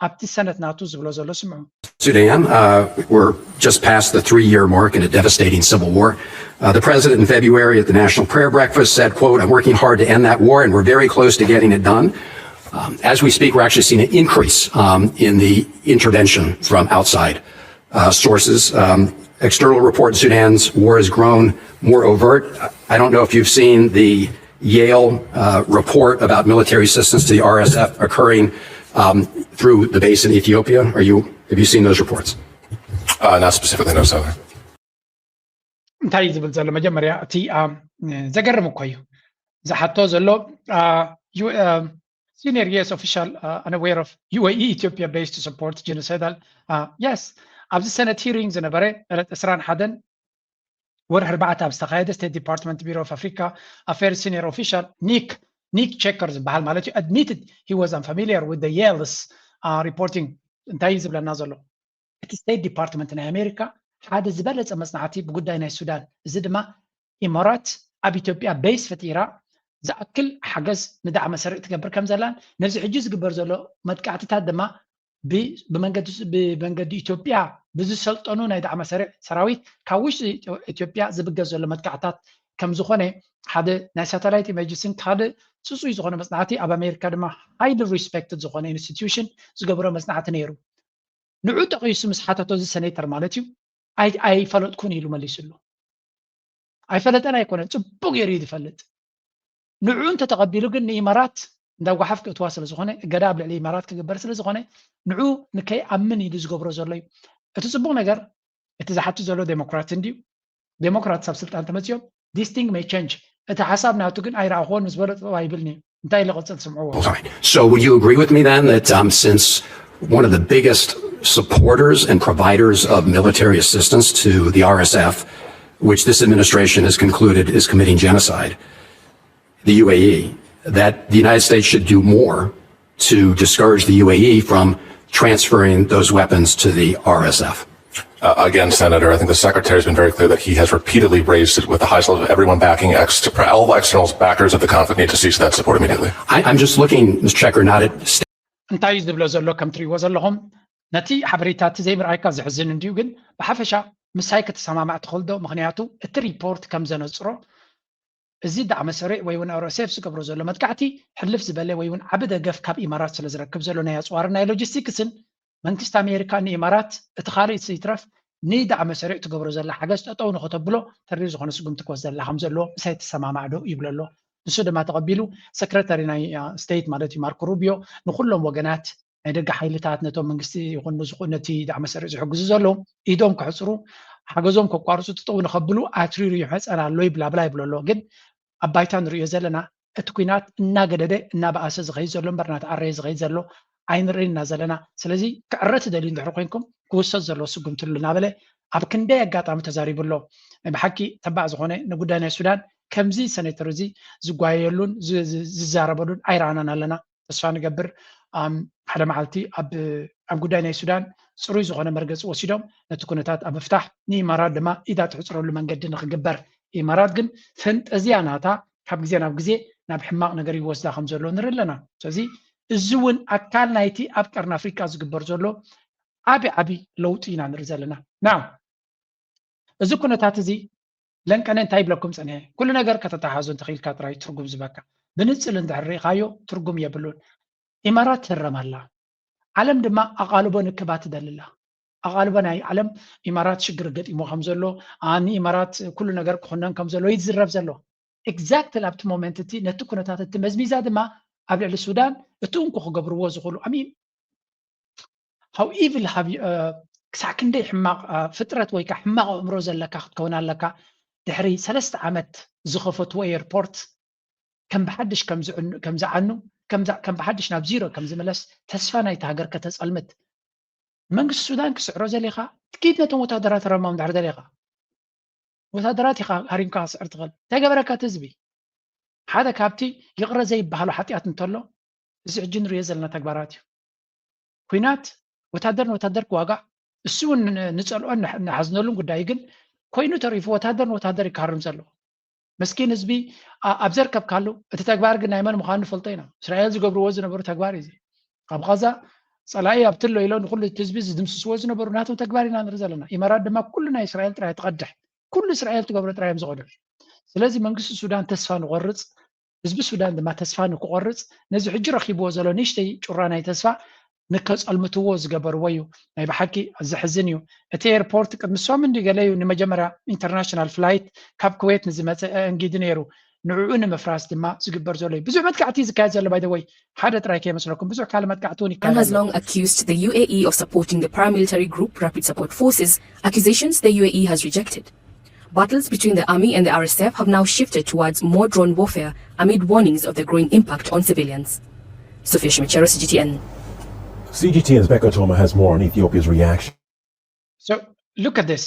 ኣብቲ ሰነት ናቱ ዝብሎ ዘሎ ስምዑ Sudan, uh, we're just past the three-year mark in a devastating civil war. Uh, the president in February at the National Prayer Breakfast said, quote, I'm working hard to end that war, and we're very close to getting it done. Um, as we speak, we're actually seeing an increase um, in the intervention from outside uh, sources. Um, external report Sudan's war has grown more overt. I don't know if you've seen the Yale uh, report about military assistance to the R S F occurring um, through the base in Ethiopia. Are you have you seen those reports? Uh, not specifically, no, sir. እንታይ እዩ ዝብል ዘሎ መጀመርያ እቲ ዘገርም እኮ እዩ ዝሓቶ ዘሎ senior U S official unaware of U A E Ethiopia based support genocidal yes ኣብዚ ሰነት hearing ዝነበረ ዕለት ዕስራን ሓደን ወርሒ ኣርባዕተ ኣብ ዝተኻየደ State Department Bureau of Africa Affairs senior official Nick Nick Checker ዝበሃል ማለት እዩ admitted he was unfamiliar with the Yale's uh, reporting እንታይ እዩ ዝብለና ዘሎ እቲ State Department ናይ ኣሜሪካ ሓደ ዝበለፀ መፅናዕቲ ብጉዳይ ናይ ሱዳን እዚ ድማ ኢማራት ኣብ ኢትዮጵያ base ፈጢራ ዝኣክል ሓገዝ ንዳዕመ ሰሪዕ ትገብር ከም ዘላን ነዚ ሕጂ ዝግበር ዘሎ መጥቃዕትታት ድማ ብመንገዲ ኢትዮጵያ ብዝሰልጠኑ ናይ ዳዕመ ሰሪዕ ሰራዊት ካብ ውሽጢ ኢትዮጵያ ዝብገስ ዘሎ መጥቃዕታት ከም ዝኾነ ሓደ ናይ ሳተላይት ኢመጅስን ካልእ ፅፁይ ዝኾነ መፅናዕቲ ኣብ ኣሜሪካ ድማ highly respected ዝኾነ institution ዝገብሮ መፅናዕቲ ነይሩ ንዑ ጠቒሱ ምስ ሓተቶ እዚ ሰኔተር ማለት እዩ ኣይፈለጥኩን ኢሉ መሊሱሉ ኣይፈለጠን ኣይኮነን ፅቡቅ ገይሩ እዩ ዝፈልጥ ንዑ እንተተቐቢሉ ግን ንኢማራት እንዳ ጓሓፍ ክእትዋ ስለ ዝኾነ እገዳ ኣብ ልዕሊ ኢማራት ክግበር ስለ ዝኾነ ንዑ ንከይኣምን ኢሉ ዝገብሮ ዘሎ እዩ እቲ ፅቡቅ ነገር እቲ ዝሓቱ ዘሎ ዴሞክራት እንድዩ ዴሞክራት ኣብ ስልጣን ተመፅዮም this thing may change፣ እቲ ሓሳብ ናቱ ግን ኣይረኣኽዎን ምስ በሎ ጠጠው ኣይብልን እዩ። እንታይ ኢለ ቅፅል ስምዕዎ። Fine. So would you agree with me then that um, since one of the biggest supporters and providers of military assistance to the R S F, which this administration has concluded is committing genocide, the U A E, that the United States should do more to discourage the U A E from transferring those weapons to the R S F? Uh, again, Senator, I think the Secretary has been very clear that he has repeatedly raised it with the highest level of everyone backing ex- all external backers of the conflict need to cease that support immediately. I, I'm just looking, Mister Checker, not at እንታይ እዩ ዝብሎ ዘሎ? ከም ትሪእዎ ዘለኹም ነቲ ሓበሬታ እቲ ዘይምርኣይካ ዘሕዝን እንድዩ፣ ግን ብሓፈሻ ምሳይ ክትሰማማዕ ትኽእል ዶ? ምክንያቱ እቲ ሪፖርት ከም ዘነፅሮ እዚ ዳዕመ ሰሪዕ ወይ እውን ኦርኤስኤፍ ዝገብሮ ዘሎ መጥቃዕቲ ሕልፍ ዝበለ ወይ እውን ዓቢ ደገፍ ካብ ኢማራት ስለ ዝረክብ ዘሎ ናይ ኣፅዋርን ናይ ሎጂስቲክስን መንግስቲ ኣሜሪካ ንኢማራት እቲ ካልእ ይትረፍ ንዳዕመ ሰሪዕ ትገብሮ ዘላ ሓገዝ ጠጠው ንኸተብሎ ተሪር ዝኾነ ስጉምቲ ክወስድ ዘላ ከም ዘለዎ ምሳይ ትሰማማዕ ዶ ይብሎ ኣሎ። ንሱ ድማ ተቐቢሉ ሰክረታሪ ናይ ስቴት ማለት እዩ ማርኮ ሩቢዮ ንኩሎም ወገናት ናይ ደገ ሓይልታት ነቶም መንግስቲ ይኹን ንዝኹ ነቲ ዳዕመ ሰሪዕ ዝሕግዙ ዘለዉ ኢዶም ክሕፅሩ ሓገዞም ከቋርፁ ጠጠው ንኸብሉ ኣትሪሩ ይሕፀን ኣሎ ይብላብላ ይብሎ ኣሎ። ግን ኣብ ባይታ ንሪኦ ዘለና እቲ ኩናት እናገደደ እናበኣሰ ዝኸይድ ዘሎ እምበር እናተዓረየ ዝኸይድ ዘሎ ኣይንርኢ ኢና ዘለና። ስለዚ ክዕረ ትደልዩ እንድሕር ኮይንኩም ክውሰድ ዘለዎ ስጉምቲ ኣሎ እናበለ ኣብ ክንደይ ኣጋጣሚ ተዛሪቡ ኣሎ። ናይ ብሓቂ ተባዕ ዝኾነ ንጉዳይ ናይ ሱዳን ከምዚ ሰኔተር እዚ ዝጓየየሉን ዝዛረበሉን ኣይረኣናን ኣለና። ተስፋ ንገብር ሓደ መዓልቲ ኣብ ጉዳይ ናይ ሱዳን ፅሩይ ዝኾነ መርገፂ ወሲዶም ነቲ ኩነታት ኣብ ምፍታሕ ንኢማራት ድማ ኢዳ ትሕፅረሉ መንገዲ ንክግበር። ኢማራት ግን ፈንጠዝያ ናታ ካብ ግዜ ናብ ግዜ ናብ ሕማቕ ነገር ይወስዳ ከም ዘሎ ንርኢ ኣለና። ስለዚ እዚ እውን ኣካል ናይቲ ኣብ ቀርኒ ኣፍሪቃ ዝግበር ዘሎ ዓቢ ዓቢ ለውጢ ኢና ንርኢ ዘለና። ናው እዚ ኩነታት እዚ ለንቀነ እንታይ ይብለኩም ፀኒሐ? ኩሉ ነገር ከተተሓዞ እንተኽኢልካ ጥራይ ትርጉም ዝበካ። ብንፅል እንድሕር ርኢኻዮ ትርጉም የብሉን። ኢማራት ትህረም ኣላ። ዓለም ድማ ኣቓልቦ ንክባ ትደሊ ኣላ። ኣቓልቦ ናይ ዓለም ኢማራት ሽግር ገጢሞ ከም ዘሎ፣ ንኢማራት ኩሉ ነገር ክኹነን ከም ዘሎ እዩ ዝዝረብ ዘሎ። ኤግዛክትሊ ኣብቲ ሞመንት እቲ ነቲ ኩነታት እቲ መዝሚዛ ድማ ኣብ ልዕሊ ሱዳን እቲ እንኮ ክገብርዎ ዝኽእሉ ኣሚን ሃው ኢቪል ሃቭ ክሳዕ ክንደይ ሕማቕ ፍጥረት ወይ ከዓ ሕማቕ ኣእምሮ ዘለካ ክትከውን ኣለካ። ድሕሪ ሰለስተ ዓመት ዝኸፈትዎ ኤርፖርት ከም ብሓድሽ ከም ዝዓኑ ከም ብሓድሽ ናብ ዚሮ ከም ዝምለስ ተስፋ ናይቲ ሃገር ከተፀልምት መንግስቲ ሱዳን ክስዕሮ ዘሊኻ ትኪድ ነቶም ወታደራት ረማም ድሕር ዘሊኻ ወታደራት ኢኻ ሃሪምካ ክስዕር ትኽእል እንታይ ገበረካ እቲ ህዝቢ ሓደ ካብቲ ይቕረ ዘይበሃሉ ሓጢኣት እንተሎ እዚ ሕጂ ንሪኦ ዘለና ተግባራት እዩ። ኩናት ወታደር ንወታደር ክዋጋእ እሱ እውን ንፀልኦን ንሓዝነሉን ጉዳይ ግን ኮይኑ ተሪፉ ወታደር ንወታደር ይካርም ዘሎ መስኪን ህዝቢ ኣብ ዘርከብካሉ እቲ ተግባር ግን ናይ መን ምዃኑ ንፈልጦ ኢና። እስራኤል ዝገብርዎ ዝነበሩ ተግባር እዩ። ካብ ቓዛ ፀላኢ ኣብትሎ ኢሎ ንኩሉ እቲ ህዝቢ ዝድምስስዎ ዝነበሩ ናቶም ተግባር ኢና ንርኢ ዘለና። ኢማራት ድማ ኩሉ ናይ እስራኤል ጥራይ ትቐድሕ ኩሉ እስራኤል ትገብሮ ጥራይ እዮም ዝቐድሑ። ስለዚ መንግስቲ ሱዳን ተስፋ ንቆርፅ ህዝቢ ሱዳን ድማ ተስፋ ንክቆርፅ ነዚ ሕጂ ረኪብዎ ዘሎ ንእሽተይ ጩራ ናይ ተስፋ ንከፀልምትዎ ዝገበርዎ እዩ። ናይ ብሓቂ ዘሕዝን እዩ። እቲ ኤርፖርት ቅድሚ ሶም እንዲ ገለ እዩ ንመጀመርያ ኢንተርናሽናል ፍላይት ካብ ኩዌት ንዝመፀ ኣእንጊዲ ነይሩ። ንዕኡ ንምፍራስ ድማ ዝግበር ዘሎ እዩ። ብዙሕ መጥቃዕቲ ዝካየድ ዘሎ ባይ ወይ ሓደ ጥራይ ከይመስለኩም ብዙሕ ካልእ መጥቃዕቲ እውን Iran has ይካየድ ኣሎ። long accused the U A E of supporting the paramilitary group Rapid Support Forces, accusations the U A E has rejected. Battles between the army and the R S F have now shifted towards more drone warfare amid warnings of the growing impact on civilians. Sophia Shimichero, C G T N. C G T N's Becca Toma has more on Ethiopia's reaction. So look at this.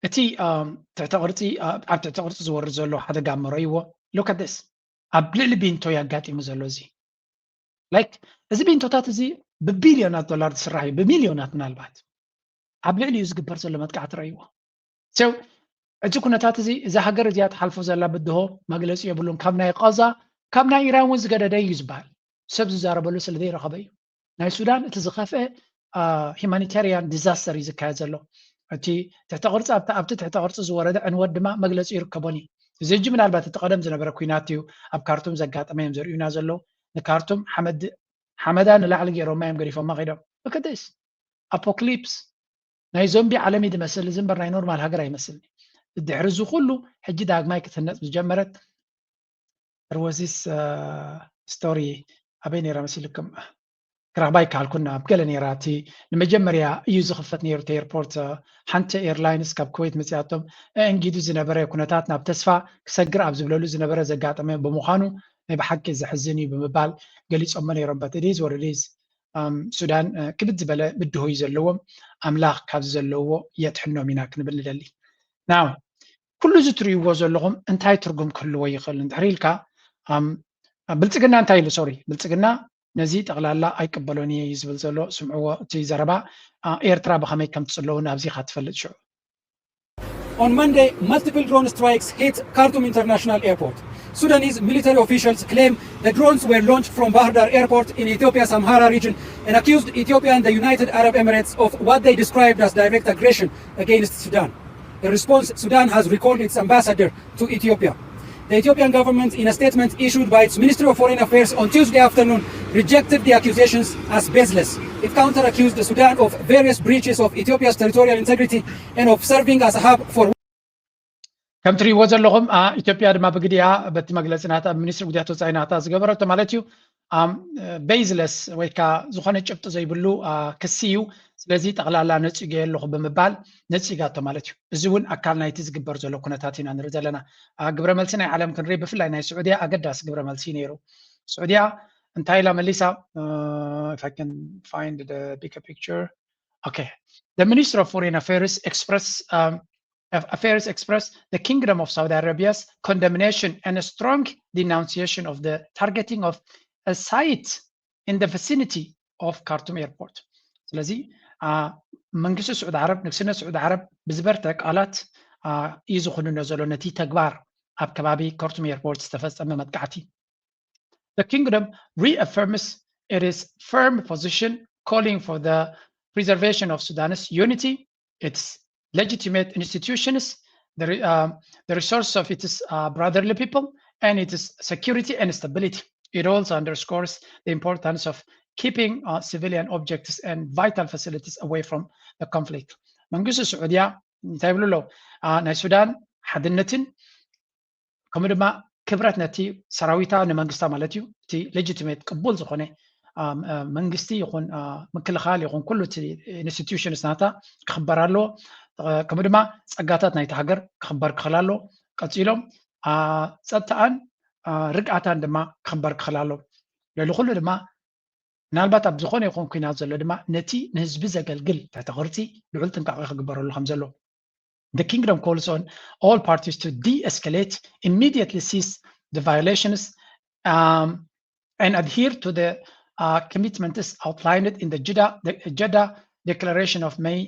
እቲ um, ትሕተ ቅርፂ ኣብ ኣብ ትሕተ ቅርፂ ዝወርድ ዘሎ ሓደጋ እሞ ረእይዎ። Look at this. ኣብ ልዕሊ ቢንቶ ያጋጢሙ ዘሎ እዚ like እዚ ቢንቶታት እዚ ብቢልዮናት ዶላር ዝስራሕ እዩ ብሚልዮናት ምናልባት ኣብ ልዕሊ እዩ ዝግበር ዘሎ መጥቃዕቲ ረእይዎ። So እቲ ኩነታት እዚ እዛ ሃገር እዚኣ ትሓልፎ ዘላ ብድሆ መግለፂ የብሉን። ካብ ናይ ቃዛ ካብ ናይ ኢራን እውን ዝገደደ እዩ ዝበሃል ሰብ ዝዛረበሉ ስለ ዘይረኸበ እዩ። ናይ ሱዳን እቲ ዝኸፍአ humanitarian disaster እዩ ዝካየድ ዘሎ። እቲ ትሕተ ቅርፂ ኣብቲ ኣብቲ ትሕተ ቅርፂ ዝወረደ ዕንወት ድማ መግለፂ ይርከቦን እዩ። እዚ ሕጂ ምናልባት እቲ ቀደም ዝነበረ ኩናት እዩ ኣብ ካርቱም ዘጋጠመ እዮም ዘርእዩና ዘለዉ። ንካርቱም ሓመድ ሓመዳ ንላዕሊ ገይሮማ እዮም ገዲፎማ ከይዶም። Look at this. ኣፖክሊፕስ ናይ ዞምቢ ዓለም እዩ ዝመስል እዚ እምበር ናይ ኖርማል ሃገር ኣይመስልን። ድሕሪ እዚ ኩሉ ሕጂ ዳግማይ ክትህነፅ ዝጀመረት ርወዚስ ስቶሪ ኣበይ ነይራ መሲልኩም? ክረኽባ ኣይከኣልኩን። ኣብ ገለ ነይራ እቲ ንመጀመርያ እዩ ዝኽፈት ነይሩ እቲ ኤርፖርት። ሓንቲ ኤርላይንስ ካብ ኩዌት መፂኣቶም ኣእንጊዱ ዝነበረ ኩነታት ናብ ተስፋ ክሰግር ኣብ ዝብለሉ ዝነበረ ዘጋጠመ ብምዃኑ ናይ ብሓቂ ዘሕዝን እዩ ብምባል ገሊፆሞ ነይሮም። But it is what it is። ሱዳን ክብድ ዝበለ ብድሆ እዩ ዘለዎም። ኣምላኽ ካብዚ ዘለዎ የድሕኖም ኢና ክንብል ንደሊ። ናው ኩሉ እዚ ትርእይዎ ዘለኹም እንታይ ትርጉም ክህልዎ ይኽእል እንድሕር ኢልካ፣ ብልፅግና እንታይ ኢሉ? ሶሪ፣ ብልፅግና ነዚ ጠቕላላ ኣይቅበሎን እየ እዩ ዝብል ዘሎ። ስምዕዎ እቲ ዘረባ። ኤርትራ ብኸመይ ከም ትፅሎ እውን ኣብዚ ኢኻ ትፈልጥ ሽዑ። On Monday, multiple drone strikes hit Khartoum International Airport. Sudanese military officials claim the drones were launched from Bahir Dar Airport in Ethiopia's Amhara region and accused Ethiopia and the United Arab Emirates of what they described as direct aggression against Sudan. In response, Sudan has recalled its ambassador to Ethiopia. The Ethiopian government, in a statement issued by its Ministry of Foreign Affairs on Tuesday afternoon, rejected the accusations as baseless. It counter-accused Sudan of various breaches of Ethiopia's territorial integrity and of serving as a hub for ከም ትርእይዎ ዘለኹም ኢትዮጵያ ድማ ብግዲኣ በቲ መግለፂ ናታ ሚኒስትሪ ጉዳያት ወፃኢ ናታ ዝገበረቶ ማለት እዩ baseless ወይ ከዓ ዝኾነ ጭብጢ ዘይብሉ ክሲ እዩ። ስለዚ ጠቕላላ ነፂገ ኣለኹ ብምባል ነፂጋቶ ማለት እዩ። እዚ እውን ኣካል ናይቲ ዝግበር ዘሎ ኩነታት ኢና ንርኢ ዘለና። ግብረ መልሲ ናይ ዓለም ክንርኢ ብፍላይ ናይ ስዑድያ ኣገዳሲ ግብረ መልሲ ነይሩ። ስዑድያ እንታይ ኢላ መሊሳ? If I can find the bigger picture. Okay. The Minister of Foreign Affairs express um, Affairs expressed the Kingdom of Saudi Arabia's condemnation and a strong denunciation of the targeting of a site in the vicinity of Khartoum airport. ስለዚ መንግስቲ ስዑድ ዓረብ ንግስነት ስዑድ ዓረብ ብዝበርተ ቃላት እዩ ዝኹንኖ ዘሎ ነቲ ተግባር ኣብ ከባቢ ካርቱም ኤርፖርት ዝተፈጸመ መጥቃዕቲ። The kingdom reaffirms its firm position calling for the preservation of Sudan's unity, its legitimate institutions, the, uh, the resource of its uh, brotherly people, and its security and stability. It also underscores the importance of keeping uh, civilian objects and vital facilities away from the conflict. መንግስቲ ስዑድያ እንታይ ይብሉ ኣለዉ? ናይ ሱዳን ሓድነትን ከምኡ ድማ ክብረት ነቲ ሰራዊታ ንመንግስታ ማለት እዩ። እቲ ሌጂቲሜት ቅቡል ዝኾነ መንግስቲ ይኹን ምክልኻል ይኹን ኩሉ እቲ ኢንስቲትዩሽንስ ናታ ክኽበር ኣለዎ። ከምኡ ድማ ፀጋታት ናይቲ ሃገር ክኽበር ክኽእል ኣለዎ። ቀፂሎም ፀጥታኣን ርግኣታን ድማ ክኽበር ክኽእል ኣለዎ። ልዕሊ ኩሉ ድማ ምናልባት ኣብ ዝኾነ ይኹን ኩናት ዘሎ ድማ ነቲ ንህዝቢ ዘገልግል ትሕተ ቅርፂ ልዑል ጥንቃቄ ክግበረሉ ከም ዘሎ። The kingdom calls on all parties to de-escalate, immediately cease the violations, um, and adhere to the uh, commitments outlined in the Jeddah, the Jeddah Declaration of May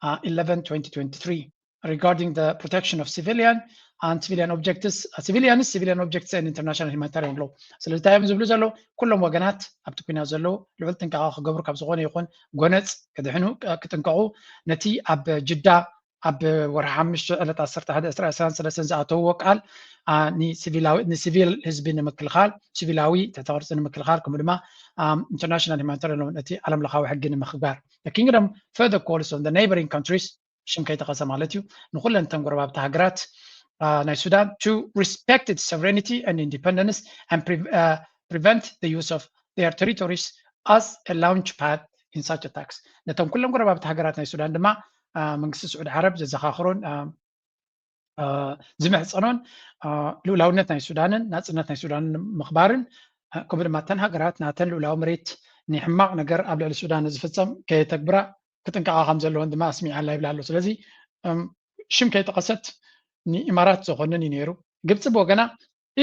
uh, eleven, twenty twenty-three regarding the protection of civilian and civilian objects, uh, civilians, civilian objects and international humanitarian law. ስለዚ እንታይ እዮም ዝብሉ ዘለዉ? ኩሎም ወገናት ኣብቲ ኩናት ዘለዉ ልዑል ጥንቃቐ ክገብሩ ካብ ዝኾነ ይኹን ጎነፅ ክድሕኑ ክጥንቀቑ ነቲ ኣብ ጅዳ ኣብ ወርሒ ሓሙሽተ ዕለት ዓሰርተ ሓደ ዕስራ ዕስራን ሰለስተን ዝኣተውዎ ቃል ንሲቪል ህዝቢ ንምክልኻል፣ ሲቪላዊ ትሕተ ቅርፂ ንምክልኻል ከምኡ ድማ ኢንተርናሽናል ሂማኒታሪያን ሎው ነቲ ዓለም ለኻዊ ሕጊ ንምኽባር። The kingdom further calls on the neighboring countries ሽም ከይጠቐሰ ማለት እዩ ንኩለን እተን ጎረባብቲ ሃገራት ናይ ሱዳን to respect its sovereignty and independence and prevent the use of their territories as a launch pad in such attacks. ነተን ኩለን ጎረባብቲ ሃገራት ናይ ሱዳን ድማ መንግስቲ ስዑድ ዓረብ ዘዘኻኽሮን ዝምሕፀኖን ልኡላውነት ናይ ሱዳንን ናፅነት ናይ ሱዳንን ምኽባርን ከምኡ ድማ እተን ሃገራት ናተን ልኡላዊ መሬት ንሕማቕ ነገር ኣብ ልዕሊ ሱዳን ዝፍፀም ከየተግብራ ክጥንቀቓ ከም ዘለዎን ድማ ኣስሚዓላ ይብላ ኣሎ። ስለዚ ሽም ከይጠቐሰት ንኢማራት ዘኾንን እዩ ነይሩ። ግብፂ ብወገና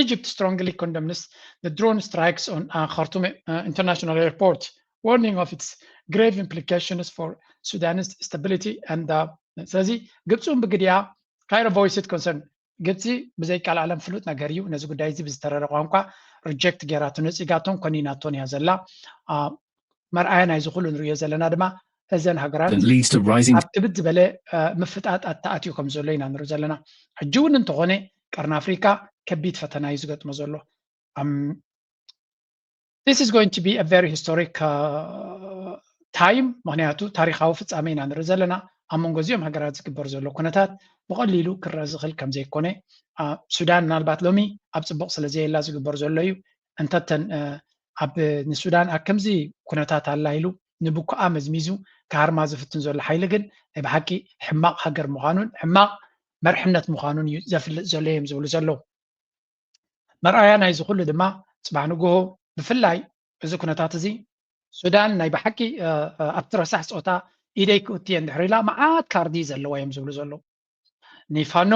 Egypt strongly condemns the drone strikes on uh, Khartoum uh, International Airport, warning of its grave implications for Sudan's stability and uh, ስለዚ ግብፂ እውን ብግዲያ ካይሮ voiced concern ግብፂ ብዘይ ቃል ዓለም ፍሉጥ ነገር እዩ ነዚ ጉዳይ እዚ ብዝተረረ ቋንቋ ሪጀክት ጌራቶ ነፂጋቶን ኮኒናቶን እያ ዘላ። መርኣያ ናይዚ ኩሉ ንሪኦ ዘለና ድማ እዘን ሃገራት ኣብ ክብድ ዝበለ ምፍጣጣት ተኣትዩ ከም ዘሎ ኢና ንርኢ ዘለና። ሕጂ እውን እንተኾነ ቀርኒ ኣፍሪካ ከቢድ ፈተና እዩ ዝገጥሞ ዘሎ። This is going to be a very historic time ምክንያቱ ታሪካዊ ፍፃመ ኢና ንርኢ ዘለና። ኣብ መንጎ እዚኦም ሃገራት ዝግበር ዘሎ ኩነታት ብቐሊሉ ክረአ ዝኽእል ከም ዘይኮነ ሱዳን ምናልባት ሎሚ ኣብ ፅቡቕ ስለ ዘየላ ዝግበር ዘሎ እዩ። እንተተን ኣብ ንሱዳን ኣብ ከምዚ ኩነታት ኣላ ኢሉ ንብኩኣ መዝሚዙ ክሃርማ ዝፍትን ዘሎ ሓይሊ ግን ናይ ብሓቂ ሕማቕ ሃገር ምዃኑን ሕማቕ መርሕነት ምዃኑን እዩ ዘፍልጥ ዘሎ እዮም ዝብሉ ዘለዉ። መርኣያ ናይዚ ኩሉ ድማ ጽባሕ ንግሆ ብፍላይ እዚ ኩነታት እዚ ሱዳን ናይ ብሓቂ ኣብቲ ረሳሕ ጾታ ኢደይ ክእቱ እየ እንድሕር ኢላ መዓት ካርዲ ዘለዋ እዮም ዝብሉ ዘለዉ። ንፋኖ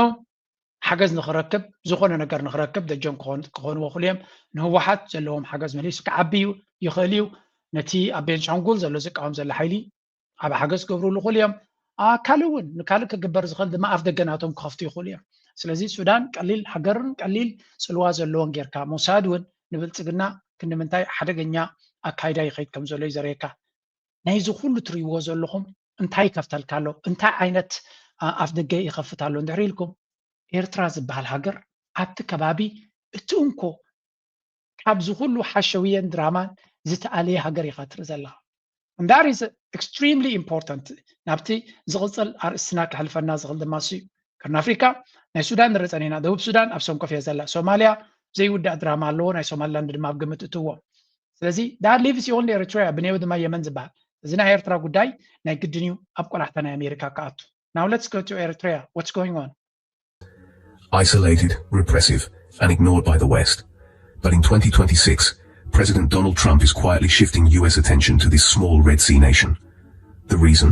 ሓገዝ ንኽረክብ ዝኾነ ነገር ንኽረክብ ደጀን ክኾንዎ ክኽእሉ እዮም። ንህወሓት ዘለዎም ሓገዝ መሊሱ ክዓቢ እዩ ይኽእል እዩ። ነቲ ኣብ ቤንሻንጉል ዘሎ ዝቃወም ዘሎ ሓይሊ ኣብ ሓገዝ ክገብርሉ ይኽእሉ እዮም። ካልእ እውን ንካልእ ክግበር ዝኽእል ድማ ኣፍ ደገ ናቶም ክኸፍቱ ይኽእሉ እዮም። ስለዚ ሱዳን ቀሊል ሃገርን ቀሊል ፅልዋ ዘለዎን ጌርካ ምውሳድ እውን ንብልፅግና ክንዲ ምንታይ ሓደገኛ ኣካይዳ ይኸይድ ከም ዘሎ እዩ ዘርእየካ። ናይዚ ኩሉ ትርእይዎ ዘለኹም እንታይ ይከፍተልካ ኣሎ፣ እንታይ ዓይነት ኣፍ ደገ ይኸፍት ኣሎ እንድሕር ኢልኩም፣ ኤርትራ ዝበሃል ሃገር ኣብቲ ከባቢ እቲ እንኮ ካብዚ ኩሉ ሓሸውየን ድራማን ዝተኣለየ ሃገር ኢኻ ትርኢ ዘለኻ። And that is extremely important። ናብቲ ዝቕፅል ኣርእስትና ክሕልፈና ዝኽእል ድማ እሱ እዩ። ቀርኒ ኣፍሪካ ናይ ሱዳን ንርኢ ፀኒሕና። ደቡብ ሱዳን ኣብ ሰንኮፍ እያ ዘላ። ሶማልያ ዘይውዳእ ድራማ ኣለዎ። ናይ ሶማሊላንድ ድማ ኣብ ግምት እትዎ። ስለዚ that leaves you only Eritrea፣ ብኔው ድማ የመን ዝበሃል። እዚ ናይ ኤርትራ ጉዳይ ናይ ግድን እዩ ኣብ ቆላሕታ ናይ ኣሜሪካ ክኣቱ። Now let's go to Eritrea. What's going on? Isolated, repressive, and ignored by the West. But in twenty twenty-six, President Donald Trump is quietly shifting U S attention to this small Red Sea nation. The reason?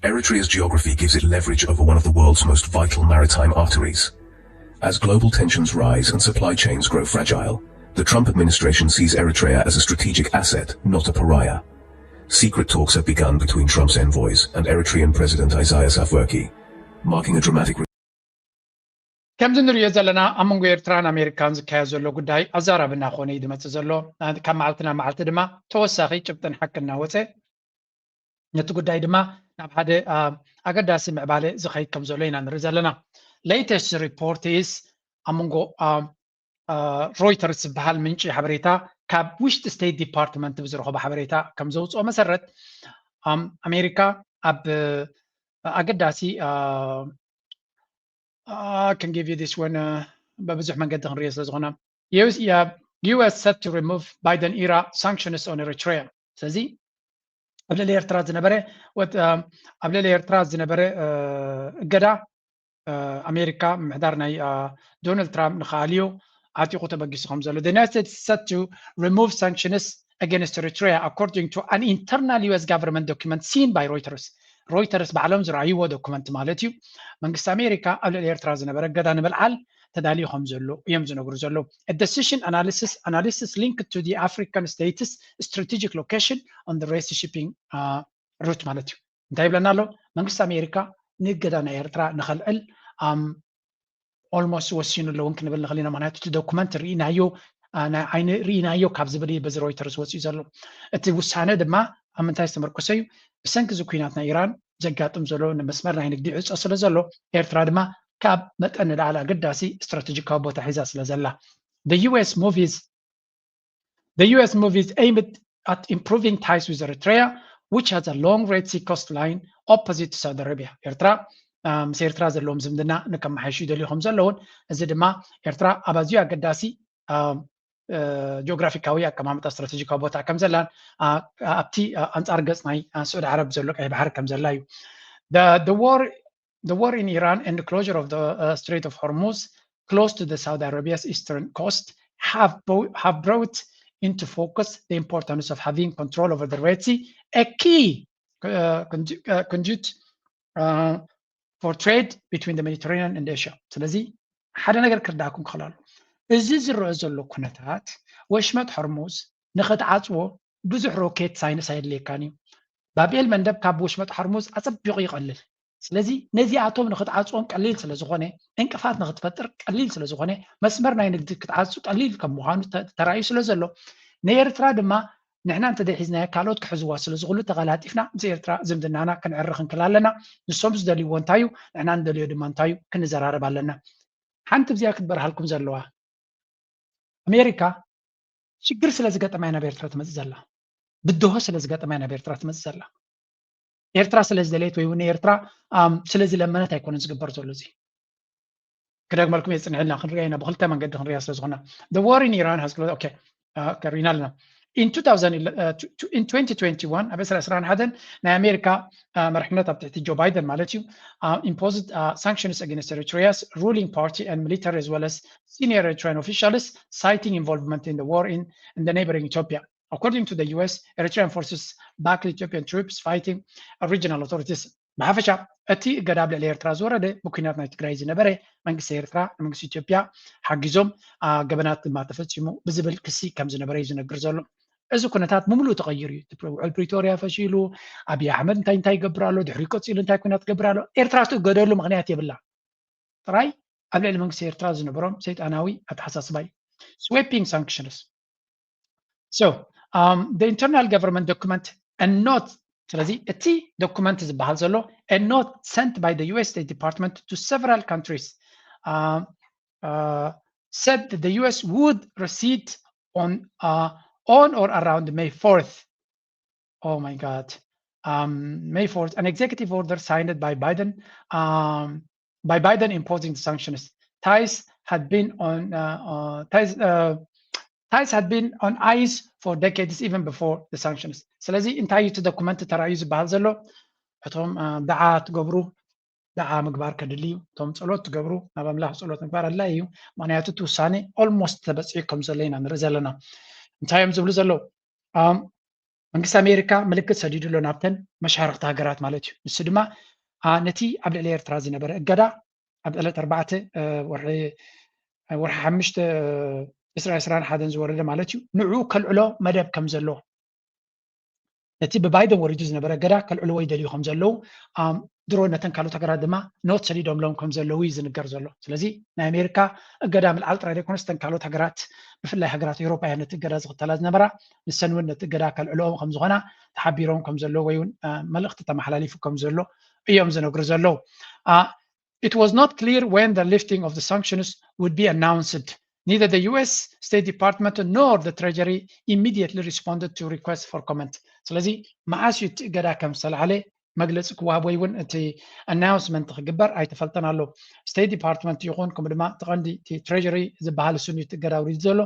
Eritrea's geography gives it leverage over one of the world's most vital maritime arteries. As global tensions rise and supply chains grow fragile, the Trump administration sees Eritrea as a strategic asset, not a pariah. Secret talks have begun between Trump's envoys and Eritrean President Isaias Afwerki, marking a dramatic ከምዚ ንሪኦ ዘለና ኣብ መንጎ ኤርትራን ኣሜሪካን ዝካየድ ዘሎ ጉዳይ ኣዛራቢ እናኾነ እዩ ዝመፅእ ዘሎ። ካብ መዓልቲ ናብ መዓልቲ ድማ ተወሳኺ ጭብጥን ሓቂ እናወፀ ነቲ ጉዳይ ድማ ናብ ሓደ ኣገዳሲ ምዕባለ ዝኸይድ ከም ዘሎ ኢና ንርኢ ዘለና። Latest report is ኣብ መንጎ ሮይተርስ ዝበሃል ምንጪ ሓበሬታ ካብ ውሽጢ ስቴት ዲፓርትመንት ብዝረኸቦ ሓበሬታ ከም ዘውፅኦ መሰረት ኣሜሪካ ኣብ ኣገዳሲ can give you this one በብዙሕ መንገዲ ክንሪኦ ስለ ዝኾነ U S set to remove Biden era sanctions on Eritrea። ስለዚ ኣብ ልዕሊ ኤርትራ ዝነበረ ኣብ ልዕሊ ኤርትራ ዝነበረ እገዳ ኣሜሪካ ምምሕዳር ናይ ዶናልድ ትራምፕ ንክኣልዮ ዓጢቑ ተበጊሱ ከም ዘሎ the United States set to remove sanctions against Eritrea according to an internal U S government document seen by Reuters። ሮይተርስ ባዕሎም ዝረኣይዎ ዶኩመንት ማለት እዩ። መንግስቲ ኣሜሪካ ኣብ ልዕሊ ኤርትራ ዝነበረ እገዳ ንምልዓል ተዳልዩ ከም ዘሎ እዮም ዝነግሩ ዘለዉ። Decision analysis analysis linked to the African states strategic location on the Red Sea shipping route ማለት እዩ። እንታይ ይብለና ኣሎ? መንግስቲ ኣሜሪካ ንእገዳ ናይ ኤርትራ ንኸልዕል almost ወሲኑ ኣለውን ክንብል ንኽእል ኢና። ምክንያቱ እቲ ዶኩመንት ርኢናዮ ናይ ዓይኒ ርኢናዮ ካብ ዝብል እዩ በዚ ሮይተርስ ወፂኡ ዘሎ። እቲ ውሳነ ድማ ኣብ ምንታይ ዝተመርኮሰ እዩ? ብሰንኪ እዚ ኩናት ናይ ኢራን ዘጋጥም ዘሎ ንመስመር ናይ ንግዲ ዕፆ ስለ ዘሎ ኤርትራ ድማ ካብ መጠን ንላዕሊ ኣገዳሲ ስትራቴጂካዊ ቦታ ሒዛ ስለ ዘላ the U S moves The U S moves aimed at improving ties with Eritrea, which has a long Red Sea coastline opposite to Saudi Arabia. ኤርትራ ምስ ኤርትራ ዘለዎም ዝምድና ንከመሓይሹ ይደልዩ ከም ዘለውን እዚ ድማ ኤርትራ ኣብ ኣዝዩ ኣገዳሲ ጂኦግራፊካዊ ኣቀማምጣ ስትራቴጂካዊ ቦታ ከም ዘላን ኣብቲ ኣንጻር ገጽ ናይ ስዑድ ዓረብ ዘሎ ቀይ ባሕሪ ከም ዘላ እዩ። The war in Iran and the closure of the Strait of Hormuz close to the Saudi Arabia's eastern coast have, have brought into focus the importance of having control over the Red Sea, a key uh, conduit uh, for trade between the Mediterranean and Asia. ስለዚ ሓደ ነገር ክርዳእኩም ክኽእል ኣሎ። እዚ ዝረአ ዘሎ ኩነታት ወሽመጥ ሆርሙዝ ንኽትዓፅዎ ብዙሕ ሮኬት ሳይንስ ኣየድልየካን እዩ። ባብኤል መንደብ ካብ ወሽመጥ ሆርሙዝ ኣፀቢቑ ይቐልል። ስለዚ ነዚኣቶም ንኽትዓፅዎም ቀሊል ስለ ዝኾነ፣ ዕንቅፋት ንኽትፈጥር ቀሊል ስለ ዝኾነ፣ መስመር ናይ ንግዲ ክትዓፁ ቀሊል ከም ምዃኑ ተራእዩ ስለ ዘሎ፣ ንኤርትራ ድማ ንሕና እንተዘይሒዝናያ ካልኦት ክሕዝዋ ስለ ዝኽእሉ ተቐላጢፍና ምስ ኤርትራ ዝምድናና ክንዕሪ ክንክል ኣለና። ንሶም ዝደልይዎ እንታይ እዩ፣ ንሕና ንደልዮ ድማ እንታይ እዩ ክንዘራረብ ኣለና። ሓንቲ ብዚኣ ክትበርሃልኩም ዘለዋ ኣሜሪካ ሽግር ስለ ዝገጠማ እያ ናብ ኤርትራ ትመፅእ ዘላ። ብድሆ ስለ ዝገጠማ እያ ናብ ኤርትራ ትመፅእ ዘላ። ኤርትራ ስለ ዝደለየት ወይ እውን ኤርትራ ስለ ዝለመነት ኣይኮነን ዝግበር ዘሎ እዚ። ክደግመልኩም እየ፣ ፅንሕልና ክንሪኦ ኢና፣ ብክልተ መንገዲ ክንሪኣ ስለ ዝኾና። The war in Iran has closed okay ከሪና ኣለና። in two thousand uh, to, to, in twenty twenty-one ኣብ ዕስራ ዕስራን ሓደን ናይ ኣሜሪካ uh, መርሕነት ኣብ ትሕቲ ጆ ባይደን ማለት እዩ uh, imposed uh, sanctions against Eritrea's ruling party and military as well as senior Eritrean officials citing involvement in the war in, in the neighboring Ethiopia. According to the U S, Eritrean forces backed Ethiopian troops fighting regional authorities. ብሓፈሻ እቲ እገዳ ኣብ ልዕሊ ኤርትራ ዝወረደ ብኩናት ናይ ትግራይ ዝነበረ መንግስቲ ኤርትራ ንመንግስቲ ኢትዮጵያ ሓጊዞም ገበናት ድማ ተፈፂሙ ብዝብል ክሲ ከም ዝነበረ እዩ ዝነግር ዘሎ። እዚ ኩነታት ብምሉእ ተቐይሩ እዩ። ውዕል ፕሪቶርያ ፈሺሉ፣ ኣብይ ኣሕመድ እንታይ እንታይ ይገብር ኣሎ፣ ድሕሪ ቀፂሉ እንታይ ኩናት ትገብር ኣሎ። ኤርትራ ትእገደሉ ምክንያት የብላ። ጥራይ ኣብ ልዕሊ መንግስቲ ኤርትራ ዝነበሮም ሰይጣናዊ ኣተሓሳስባ እዩ። Sweeping sanctions. So, um, the internal government document and not ስለዚ እቲ ዶኩመንት ዝበሃል ዘሎ a note sent by the U S State Department to several countries uh, uh, said that the U S would receive on uh, on or around May fourth. Oh my God. Um, May fourth, an executive order signed by Biden um, by Biden imposing the sanctions. Ties had been on uh, uh, ties uh, ties had been on ice for decades even before the sanctions. ስለዚ እንታይ እዩ እቲ ዶኩመንት ተራእዩ ዝበሃል ዘሎ? እቶም ደዓ ትገብሩ ደዓ ምግባር ከድሊ እዩ። እቶም ጸሎት ትገብሩ ናብ ኣምላኽ ጸሎት ምግባር ኣድላይ እዩ። ምክንያቱ እቲ ውሳኔ almost ተበጺሑ ከም ዘሎ ኢና ንርኢ ዘለና። እንታይ እዮም ዝብሉ ዘለዉ? መንግስቲ ኣሜሪካ ምልክት ሰዲዱ ኣሎ ናብተን መሻርክቲ ሃገራት ማለት እዩ። ንሱ ድማ ነቲ ኣብ ልዕሊ ኤርትራ ዝነበረ እገዳ ኣብ ዕለት ኣርባዕተ ወርሒ ሓሙሽተ ዕስራ ዕስራን ሓደን ዝወረደ ማለት እዩ ንዕኡ ከልዕሎ መደብ ከም ዘሎ ነቲ ብባይደን ወሪዱ ዝነበረ እገዳ ከልዕልዎ ይደልዩ ከም ዘለዉ ድሮ ነተን ካልኦት ሃገራት ድማ ኖት ሰዲዶምሎም ከም ዘለዉ እዩ ዝንገር ዘሎ። ስለዚ ናይ ኣሜሪካ እገዳ ምልዓል ጥራይ ዘይኮነስ እተን ካልኦት ሃገራት ብፍላይ ሃገራት ኤውሮጳ እያ ነቲ እገዳ ዝኽተላ ዝነበራ ንሰን እውን ነቲ እገዳ ከልዕልኦ ከም ዝኾና ተሓቢሮም ከም ዘለዉ ወይ እውን መልእኽቲ ተመሓላሊፉ ከም ዘሎ እዮም ዝነግሩ ዘለዉ። It was not clear when the lifting of the sanctions would be announced. Neither the U S State Department nor the Treasury immediately responded to requests for comment. ስለዚ መዓስ እዩ እቲ እገዳ ከም ዝተላዕለ መግለፂ ክወሃብ ወይ እውን እቲ ኣናውንስመንት ክግበር ኣይተፈልጠን ኣሎ። ስቴት ዲፓርትመንት ይኹን ከምኡ ድማ እቲ ቀንዲ እቲ ትሬጀሪ ዝበሃል እሱን እዩ እቲ እገዳ ኣውሪዱ ዘሎ።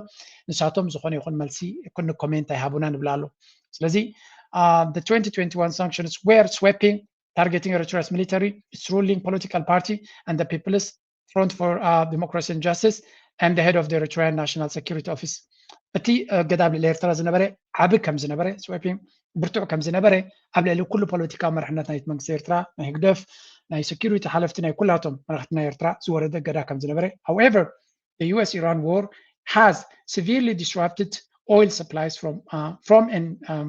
ንሳቶም ዝኾነ ይኹን መልሲ ኩኒ ኮሜንት ኣይሃቡና ንብል ኣሎ። ስለዚ the twenty twenty-one sanctions were sweeping, targeting Eritrea's military, its ruling political party and the People's Front for uh, Democracy and Justice and the head of the Eritrean National Security Office. እቲ እገዳ ኣብ ልዕሊ ኤርትራ ዝነበረ ዓቢ ከም ዝነበረ ስዌፒንግ ብርቱዕ ከም ዝነበረ ኣብ ልዕሊ ኩሉ ፖለቲካዊ መርሕነት ናይቲ መንግስቲ ኤርትራ ናይ ህግደፍ ናይ ሴኩሪቲ ሓለፍቲ ናይ ኩላቶም መራሕቲ ናይ ኤርትራ ዝወረደ እገዳ ከም ዝነበረ however the U S Iran war has severely disrupted oil supplies from uh, from and um,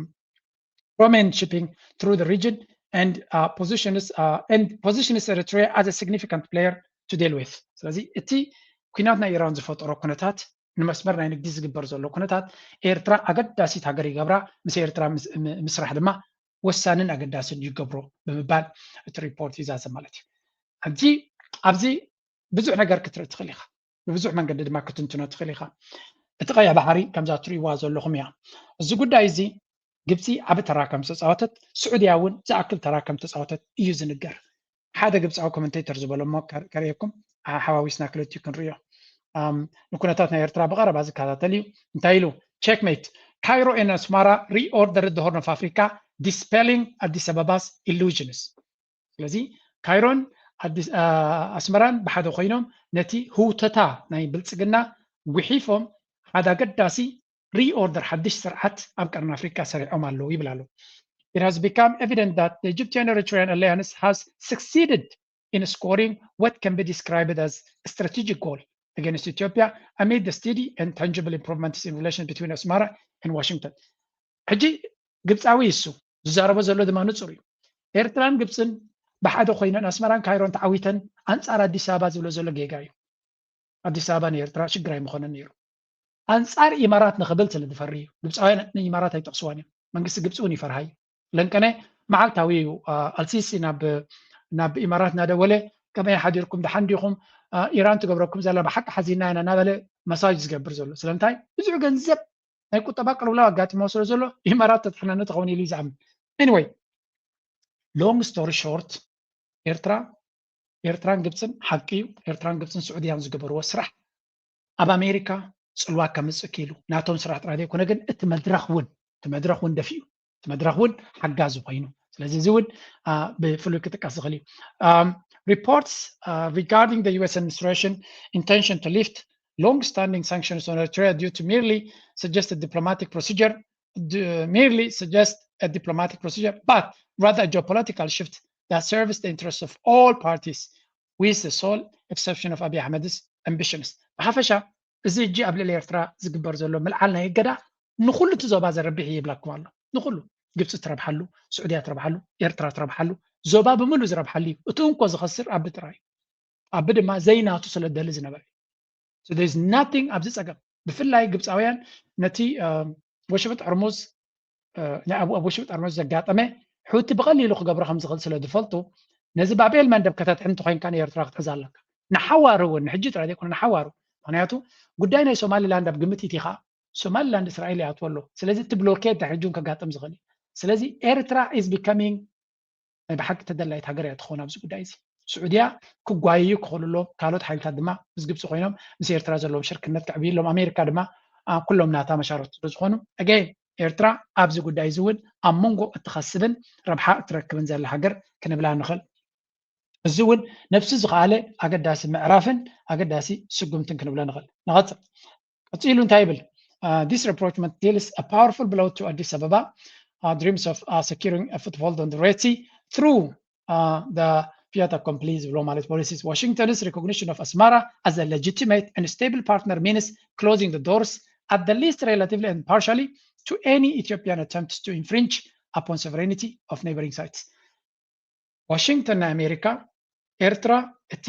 from and shipping through the region and uh, positions uh, and positions Eritrea as a significant player to deal with. ስለዚ እቲ ኩናት ናይ ኢራን ዝፈጠሮ ኩነታት ንመስመር ናይ ንግዲ ዝግበር ዘሎ ኩነታት ኤርትራ ኣገዳሲት ሃገር ይገብራ፣ ምስ ኤርትራ ምስራሕ ድማ ወሳንን ኣገዳስን ይገብሮ ብምባል እቲ ሪፖርት ይዛዘ ማለት እዩ። ሕጂ ኣብዚ ብዙሕ ነገር ክትርኢ ትኽእል ኢኻ፣ ብብዙሕ መንገዲ ድማ ክትንትኖ ትኽእል ኢኻ። እቲ ቀይሕ ባሕሪ ከምዛ ትርእይዋ ዘለኹም እያ። እዚ ጉዳይ እዚ ግብፂ ዓቢ ተራ ከም ዝተፃወተት ስዑድያ እውን ዝኣክል ተራ ከም ዝተፃወተት እዩ ዝንገር። ሓደ ግብፃዊ ኮመንቴተር ዝበሎ እሞ ከርእየኩም ሓዋዊስና ክልቲኡ ክንርእዮ። ንኩነታት ናይ ኤርትራ ብቐረባ ዝከታተል እዩ። እንታይ ኢሉ? Checkmate. Cairo and Asmara reordered the Horn of Africa, dispelling Addis Ababa's illusions. ስለዚ ካይሮን ኣስመራን ብሓደ ኮይኖም ነቲ ህውተታ ናይ ብልፅግና ጉሒፎም ሓደ ኣገዳሲ ሪኦርደር ሓድሽ ስርዓት ኣብ ቀርኒ ኣፍሪካ ሰሪዖም ኣለዉ ይብል ኣሎ። It has become evident that the Egyptian-Eritrean alliance has succeeded in scoring what can be described as a strategic goal against Ethiopia amid the steady and tangible improvements in relations between Asmara and Washington. ሕጂ ግብፃዊ እሱ ዝዛረቦ ዘሎ ድማ ንፁር እዩ። ኤርትራን ግብፅን ብሓደ ኮይነን ኣስመራን ካይሮን ተዓዊተን ኣንፃር ኣዲስ ኣበባ ዝብሎ ዘሎ ጌጋ እዩ። ኣዲስ ኣበባ ንኤርትራ ሽግር ኣይምኾነን ነይሩ። ኣንፃር ኢማራት ንኽብል ስለ ዝፈሪ እዩ። ግብፃውያን ንኢማራት ኣይጠቕስዋን እዮም። መንግስቲ ግብፂ እውን ይፈርሃ እዩ። ለንቀነ መዓልታዊ እዩ። ኣልሲሲ ናብ ናብ ኢማራት እናደወለ ከመይ ሓዲርኩም ደሓን ዲኹም? ኢራን ትገብረኩም ዘላ ብሓቂ ሓዚና ኢና እናበለ መሳጅ ዝገብር ዘሎ ስለምንታይ? ብዙሕ ገንዘብ ናይ ቁጠባ ቅልውላው ኣጋጢሞ ስለ ዘሎ ኢማራት ተድሕነኒ ትኸውን ኢሉ ይዝኣምን። Anyway, long story short ኤርትራ ኤርትራን ግብፅን ሓቂ እዩ። ኤርትራን ግብፅን ስዑድያን ዝገበርዎ ስራሕ ኣብ ኣሜሪካ ፅልዋ ከምፅእ ክኢሉ። ናቶም ስራሕ ጥራይ ዘይኮነ ግን እቲ መድረኽ እውን እቲ መድረኽ እውን ደፊኡ እቲ መድረኽ እውን ሓጋዚ ኮይኑ ስለዚ እዚ እውን ብፍሉይ ክጥቀስ ዝኽእል እዩ። Reports regarding the U S administration intention to lift long-standing sanctions on Eritrea due to merely suggested diplomatic procedure merely suggest a diplomatic procedure, but rather a geopolitical shift that serves the interests of all parties, with the sole exception of Abiy Ahmed's ambitions. ብሓፈሻ እዚ ሕጂ ኣብ ልዕሊ ኤርትራ ዝግበር ዘሎ ምልዓል ናይ እገዳ ንኹሉ እቲ ዞባ ዘረብሕ እዩ ይብላኩም ኣሎ። ንኹሉ ግብፂ ትረብሓሉ፣ ስዑድያ ትረብሓሉ፣ ኤርትራ ትረብሓሉ፣ ዞባ ብምሉ ዝረብሓሉ እዩ። እቲ እንኮ ዝኸስር ኣቢ ጥራይ እዩ። ኣቢ ድማ ዘይናቱ ስለ ደሊ ዝነበረ ናቲንግ ኣብዚ ፀገም ብፍላይ ግብፃውያን ነቲ ወሽብጥ ሕርሙዝ ኣብ ወሽብጥ ሕርሙዝ ዘጋጠመ ሑቲ ብቐሊሉ ክገብሮ ከም ዝኽእል ስለ ዝፈልጡ ነዚ ባብኤል መንደብ ከተድሕን እንተኮይንካ ንኤርትራ ክትሕዛ ኣለካ። ንሓዋሩ እውን ንሕጂ ጥራይ ዘይኮነ ንሓዋሩ ምክንያቱ ጉዳይ ናይ ሶማሊላንድ ኣብ ግምት ኢቲኻ ሶማሊላንድ እስራኤል ይኣትወ ኣሎ። ስለዚ እቲ ብሎኬድ ድሕሪ ጁን ከጋጥም ዝኽእል እዩ። ስለዚ ኤርትራ is becoming ናይ ብሓቂ ተደላይት ሃገር እያ ትኸውን ኣብዚ ጉዳይ እዚ። ስዑድያ ክጓየዩ ክኽእሉ ኣለዎም። ካልኦት ሓይልታት ድማ ምስ ግብፂ ኮይኖም ምስ ኤርትራ ዘለዎም ሽርክነት ክዕብዩ ኣለዎም። ኣሜሪካ ድማ ኩሎም ናታ መሻርክቲ ስለ ዝኾኑ ኣገይን ኤርትራ ኣብዚ ጉዳይ እዚ እውን ኣብ መንጎ እትኸስብን ረብሓ እትረክብን ዘላ ሃገር ክንብላ ንኽእል። እዚ እውን ነብሲ ዝኸኣለ ኣገዳሲ ምዕራፍን ኣገዳሲ ስጉምትን ክንብሎ ንኽእል። ንቐፅል። ቀፂሉ እንታይ ይብል? This approach deals a powerful blow to Addis Ababa dreams of securing a foothold on the Red Sea through the fait accompli ዝብሎ ማለት policies. Washington's recognition of Asmara as a legitimate and stable partner means closing the doors, at the least relatively and partially, to any Ethiopian attempts to infringe upon sovereignty of neighboring sites. ዋሽንግተን ናይ ኣሜሪካ ኤርትራ እቲ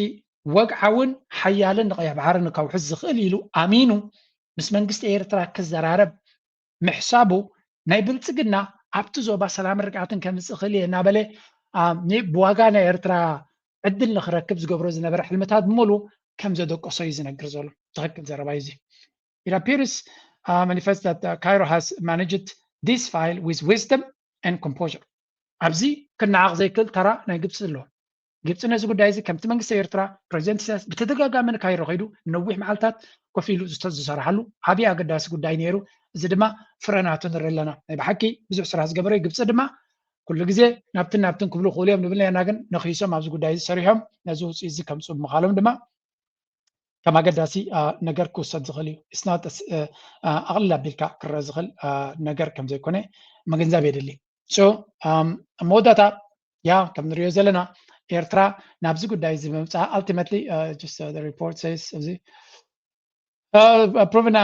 ወግዓውን ሓያልን ንቀይሕ ባሕሪ ንከውሕስ ዝኽእል ኢሉ ኣሚኑ ምስ መንግስቲ ኤርትራ ክዘራረብ ምሕሳቡ ናይ ብልፅግና ኣብቲ ዞባ ሰላምን ርግኣትን ከምፅእ ክእል እየ እናበለ ብዋጋ ናይ ኤርትራ ዕድል ንክረክብ ዝገብሮ ዝነበረ ሕልምታት ብምሉ ከም ዘደቀሶ እዩ ዝነግር ዘሎ። ትኽክል ዘረባ እዩ እዚ። It appears manifest that Cairo has managed this file with wisdom and composure. ኣብዚ ክነዓቕ ዘይክእል ተራ ናይ ግብፂ ኣለዎ። ግብፂ ነዚ ጉዳይ እዚ ከምቲ መንግስቲ ኤርትራ ፕሬዚደንት ኢሳያስ ብተደጋጋሚ ንካይሮ ከይዱ ነዊሕ መዓልታት ኮፍ ኢሉ ዝሰርሓሉ ዓብዪ ኣገዳሲ ጉዳይ ነይሩ። እዚ ድማ ፍረ ናቱ ንርኢ ኣለና። ናይ ብሓቂ ብዙሕ ስራሕ ዝገበረ ግብፂ ድማ ኩሉ ግዜ ናብትን ናብትን ክብሉ ክእሉ እዮም ንብል ነርና፣ ግን ነኺሶም ኣብዚ ጉዳይ እዚ ሰሪሖም ነዚ ውፅኢት እዚ ከምፅኡ ብምኻሎም ድማ ከም ኣገዳሲ ነገር ክውሰድ ዝኽእል እዩ። ስናት ኣቕልል ኣቢልካ ክረአ ዝኽእል ነገር ከም ዘይኮነ ምግንዛብ የድሊ። ኣብ መወዳእታ ያ ከም ንሪኦ ዘለና ኤርትራ ናብዚ ጉዳይ እዚ ብምብፅኣ ultimately report says እዚ proven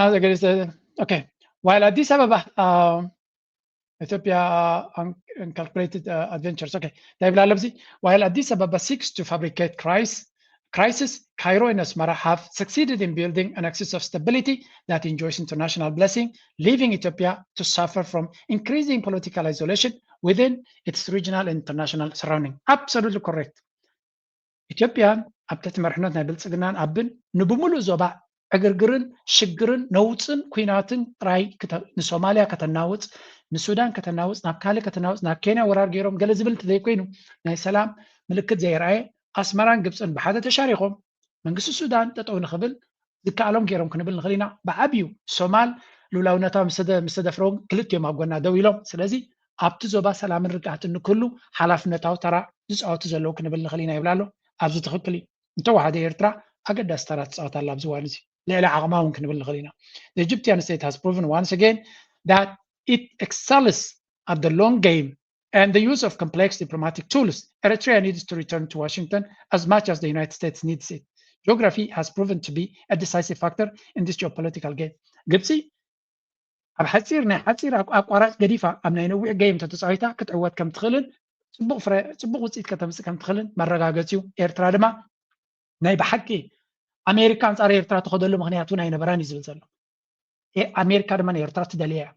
okay while Addis Ababa ኢትዮጵያ ኢንካልኩሌትድ ኣድቨንቸርስ ኦኬ እንታይ ይብል ኣሎ ኣብዚ while Addis Ababa seeks to fabricate crisis crisis, Cairo and Asmara have succeeded in building an axis of stability that enjoys international blessing, leaving Ethiopia to suffer from increasing political isolation within its regional and international surrounding. Absolutely correct. ኢትዮጵያን ኣብ ትሕቲ መርሕነት ናይ ብልፅግናን ኣብን ንብምሉእ ዞባ ዕግርግርን ሽግርን ነውፅን ኩናትን ጥራይ ንሶማልያ ከተናውፅ ንሱዳን ከተናውፅ ናብ ካልእ ከተናውፅ ናብ ኬንያ ወራር ገይሮም ገለ ዝብል እንተዘይኮይኑ ናይ ሰላም ምልክት ዘየርኣየ ኣስመራን ግብፅን ብሓደ ተሻሪኾም መንግስቲ ሱዳን ጠጠው ንኽብል ዝከኣሎም ገይሮም ክንብል ንኽእል ኢና። ብዓብዩ ሶማል ልኡላውነታ ምስ ተደፍረ እውን ክልቲኦም ኣብ ጎና ደው ኢሎም። ስለዚ ኣብቲ ዞባ ሰላምን ርግኣትን ንክህሉ ሓላፍነታዊ ተራ ዝፃወቱ ዘለዉ ክንብል ንኽእል ኢና ይብል ኣሎ። ኣብዚ ትኽክል እዩ። እንተወሓደ ኤርትራ ኣገዳሲ ተራ ትፃወት ኣላ ኣብዚ እዋን እዚ ልዕሊ ዓቕማ እውን ክንብል ንኽእል ኢና። The Egyptian state has proven once again that it excels at the long game and the use of complex diplomatic tools. Eritrea needs to return to Washington as much as the United States needs it. Geography has proven to be a decisive factor in this geopolitical game. ግብፂ ኣብ ሓፂር ናይ ሓፂር ኣቋራጭ ገዲፋ ኣብ ናይ ነዊሕ ገይም ተተፃዊታ ክትዕወት ከም ትኽእልን ፅቡቕ ፍረ ፅቡቕ ውፅኢት ከተምፅእ ከም ትኽእልን መረጋገፂ እዩ። ኤርትራ ድማ ናይ ብሓቂ ኣሜሪካ ኣንፃር ኤርትራ ትኸደሉ ምክንያት እውን ኣይነበራን እዩ ዝብል ዘሎ። ኣሜሪካ ድማ ንኤርትራ ትደልያ እያ።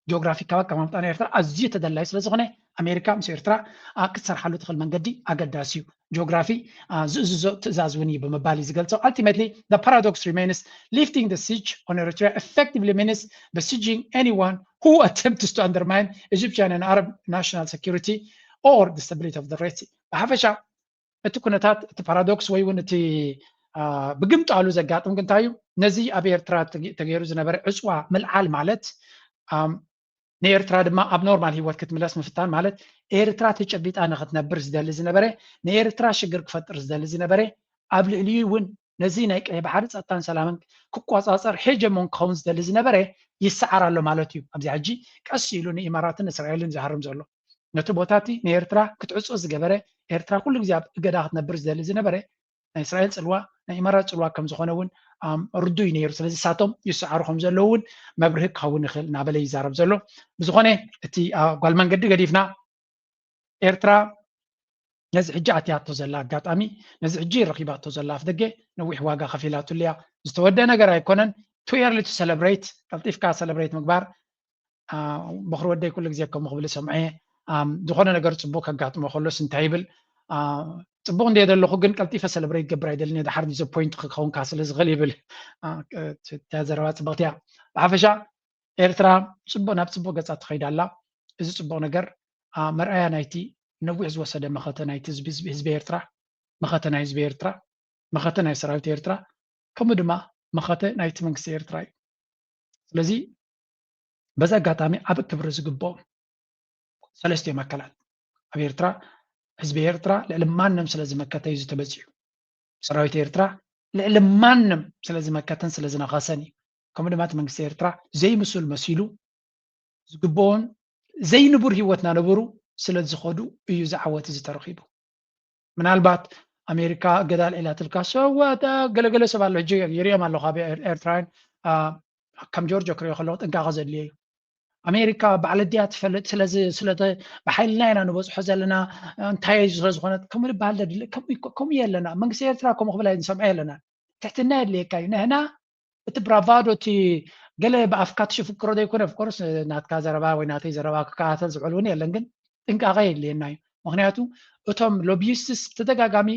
ጂኦግራፊካዊ ኣቀማምጣ ናይ ኤርትራ ኣዝዩ ተደላይ ስለ ዝኾነ ኣሜሪካ ምስ ኤርትራ ክትሰርሓሉ ትኽእል መንገዲ ኣገዳሲ እዩ። ጂኦግራፊ ዝእዝዞ ትእዛዝ እውን እዩ ብምባል እዩ ዝገልጾ። Ultimately, the paradox remains, lifting the siege on Eritrea effectively means besieging anyone who attempts to undermine Egyptian and Arab national security or the stability of the Red Sea. ብሓፈሻ እቲ ኩነታት እቲ ፓራዶክስ ወይ እውን እቲ ብግምጣሉ ዘጋጥም ግን እንታይ እዩ? ነዚ ኣብ ኤርትራ ተገይሩ ዝነበረ ዕፅዋ ምልዓል ማለት ንኤርትራ ድማ ኣብ ኖርማል ህይወት ክትምለስ ምፍታን ማለት ኤርትራ ተጨቢጣ ንክትነብር ዝደሊ ዝነበረ ንኤርትራ ሽግር ክፈጥር ዝደሊ ዝነበረ ኣብ ልዕሊኡ እውን ነዚ ናይ ቀይ ባሕሪ ፀጥታን ሰላምን ክቆፃፀር ሄጀሞን ክኸውን ዝደሊ ዝነበረ ይሰዓር ኣሎ ማለት እዩ። ኣብዚ ሕጂ ቀስ ኢሉ ንኢማራትን እስራኤልን ዝሃርም ዘሎ ነቲ ቦታ እቲ ንኤርትራ ክትዕፆ ዝገበረ ኤርትራ ኩሉ ግዜ ኣብ እገዳ ክትነብር ዝደሊ ዝነበረ ናይ እስራኤል ፅልዋ ናይ ኢማራት ፅልዋ ከም ዝኾነ እውን ርዱይ ነይሩ። ስለዚ ሳቶም ይሰዓሩ ከም ዘለዉ እውን መብርሂ ክኸውን ይኽእል እናበለ ይዛረብ ዘሎ። ብዝኾነ እቲ ጓል መንገዲ ገዲፍና ኤርትራ ነዚ ሕጂ ኣትያቶ ዘላ ኣጋጣሚ ነዚ ሕጂ ረኺባቶ ዘላ ኣፍ ደገ ነዊሕ ዋጋ ከፊላትሉ እያ። ዝተወደ ነገር ኣይኮነን። Too early to celebrate፣ ቀልጢፍካ ሰለብሬት ምግባር በኽሪ ወደይ ኩሉ ግዜ ከምኡ ክብል ሰምዐ ዝኾነ ነገር ፅቡቅ ከጋጥሞ ከሎስ እንታይ ይብል? ፅቡቅ እንደ ዘለኹ ግን ቀልጢፈ ሰለብሬት ገብር ኣይደልን፣ ድሓር ዲስፖይንት ክኸውን ካ ስለ ዝኽእል ይብል። እታ ዘረባ ፅብቅቲ እያ። ብሓፈሻ ኤርትራ ፅቡቅ ናብ ፅቡቅ ገፃ ትኸይድ ኣላ። እዚ ፅቡቅ ነገር መርኣያ ናይቲ ነዊሕ ዝወሰደ መኸተ ናይቲ ህዝቢ ኤርትራ፣ መኸተ ናይ ህዝቢ ኤርትራ፣ መኸተ ናይ ሰራዊት ኤርትራ ከምኡ ድማ መኸተ ናይቲ መንግስቲ ኤርትራ እዩ። ስለዚ በዚ ኣጋጣሚ ዓቢ ክብሪ ዝግብኦም ሰለስቲኦም ኣካላት ኣብ ኤርትራ ህዝቢ ኤርትራ ልዕሊ ማንም ስለ ዝመከተ እዩ ዝተበጺሑ። ሰራዊት ኤርትራ ልዕሊ ማንም ስለ ዝመከተን ስለ ዝነኸሰን እዩ። ከምኡ ድማ እቲ መንግስቲ ኤርትራ ዘይምሱል መሲሉ ዝግብኦን ዘይንቡር ህይወት እናነበሩ ስለ ዝኸዱ እዩ እዚ ዓወት እዚ ተረኺቡ። ምናልባት ኣሜሪካ እገዳ ኣልዒላትልካ ሰዋት ገለገለ ሰብ ኣሎ ሕጂ ይሪኦም ኣለኹ ኣብ ኤርትራውያን ከም ጆርጆ ክሪኦ ከለኹ ጥንቃቐ ዘድልዮ እዩ። ኣሜሪካ ባዕለ ድያ ትፈልጥ ስለዚ ስለተ ብሓይልና ኢና ንበፅሖ ዘለና እንታይ እዩ ስለ ዝኾነ ከምኡ ዝበሃል ዘድሊ ከምኡ የለና መንግስቲ ኤርትራ ከምኡ ክብል ኣይንሰምዖ የለና። ትሕትና የድልየካ እዩ ንሕና እቲ ብራቫዶ እቲ ገለ ብኣፍካ ትሽፍክሮ ዘይኮነ ኦፍኮርስ ናትካ ዘረባ ወይ ናተይ ዘረባ ክከታተል ዝኽእል እውን የለን ግን ጥንቃቐ የድልየና እዩ። ምክንያቱ እቶም ሎቢይስትስ ብተደጋጋሚ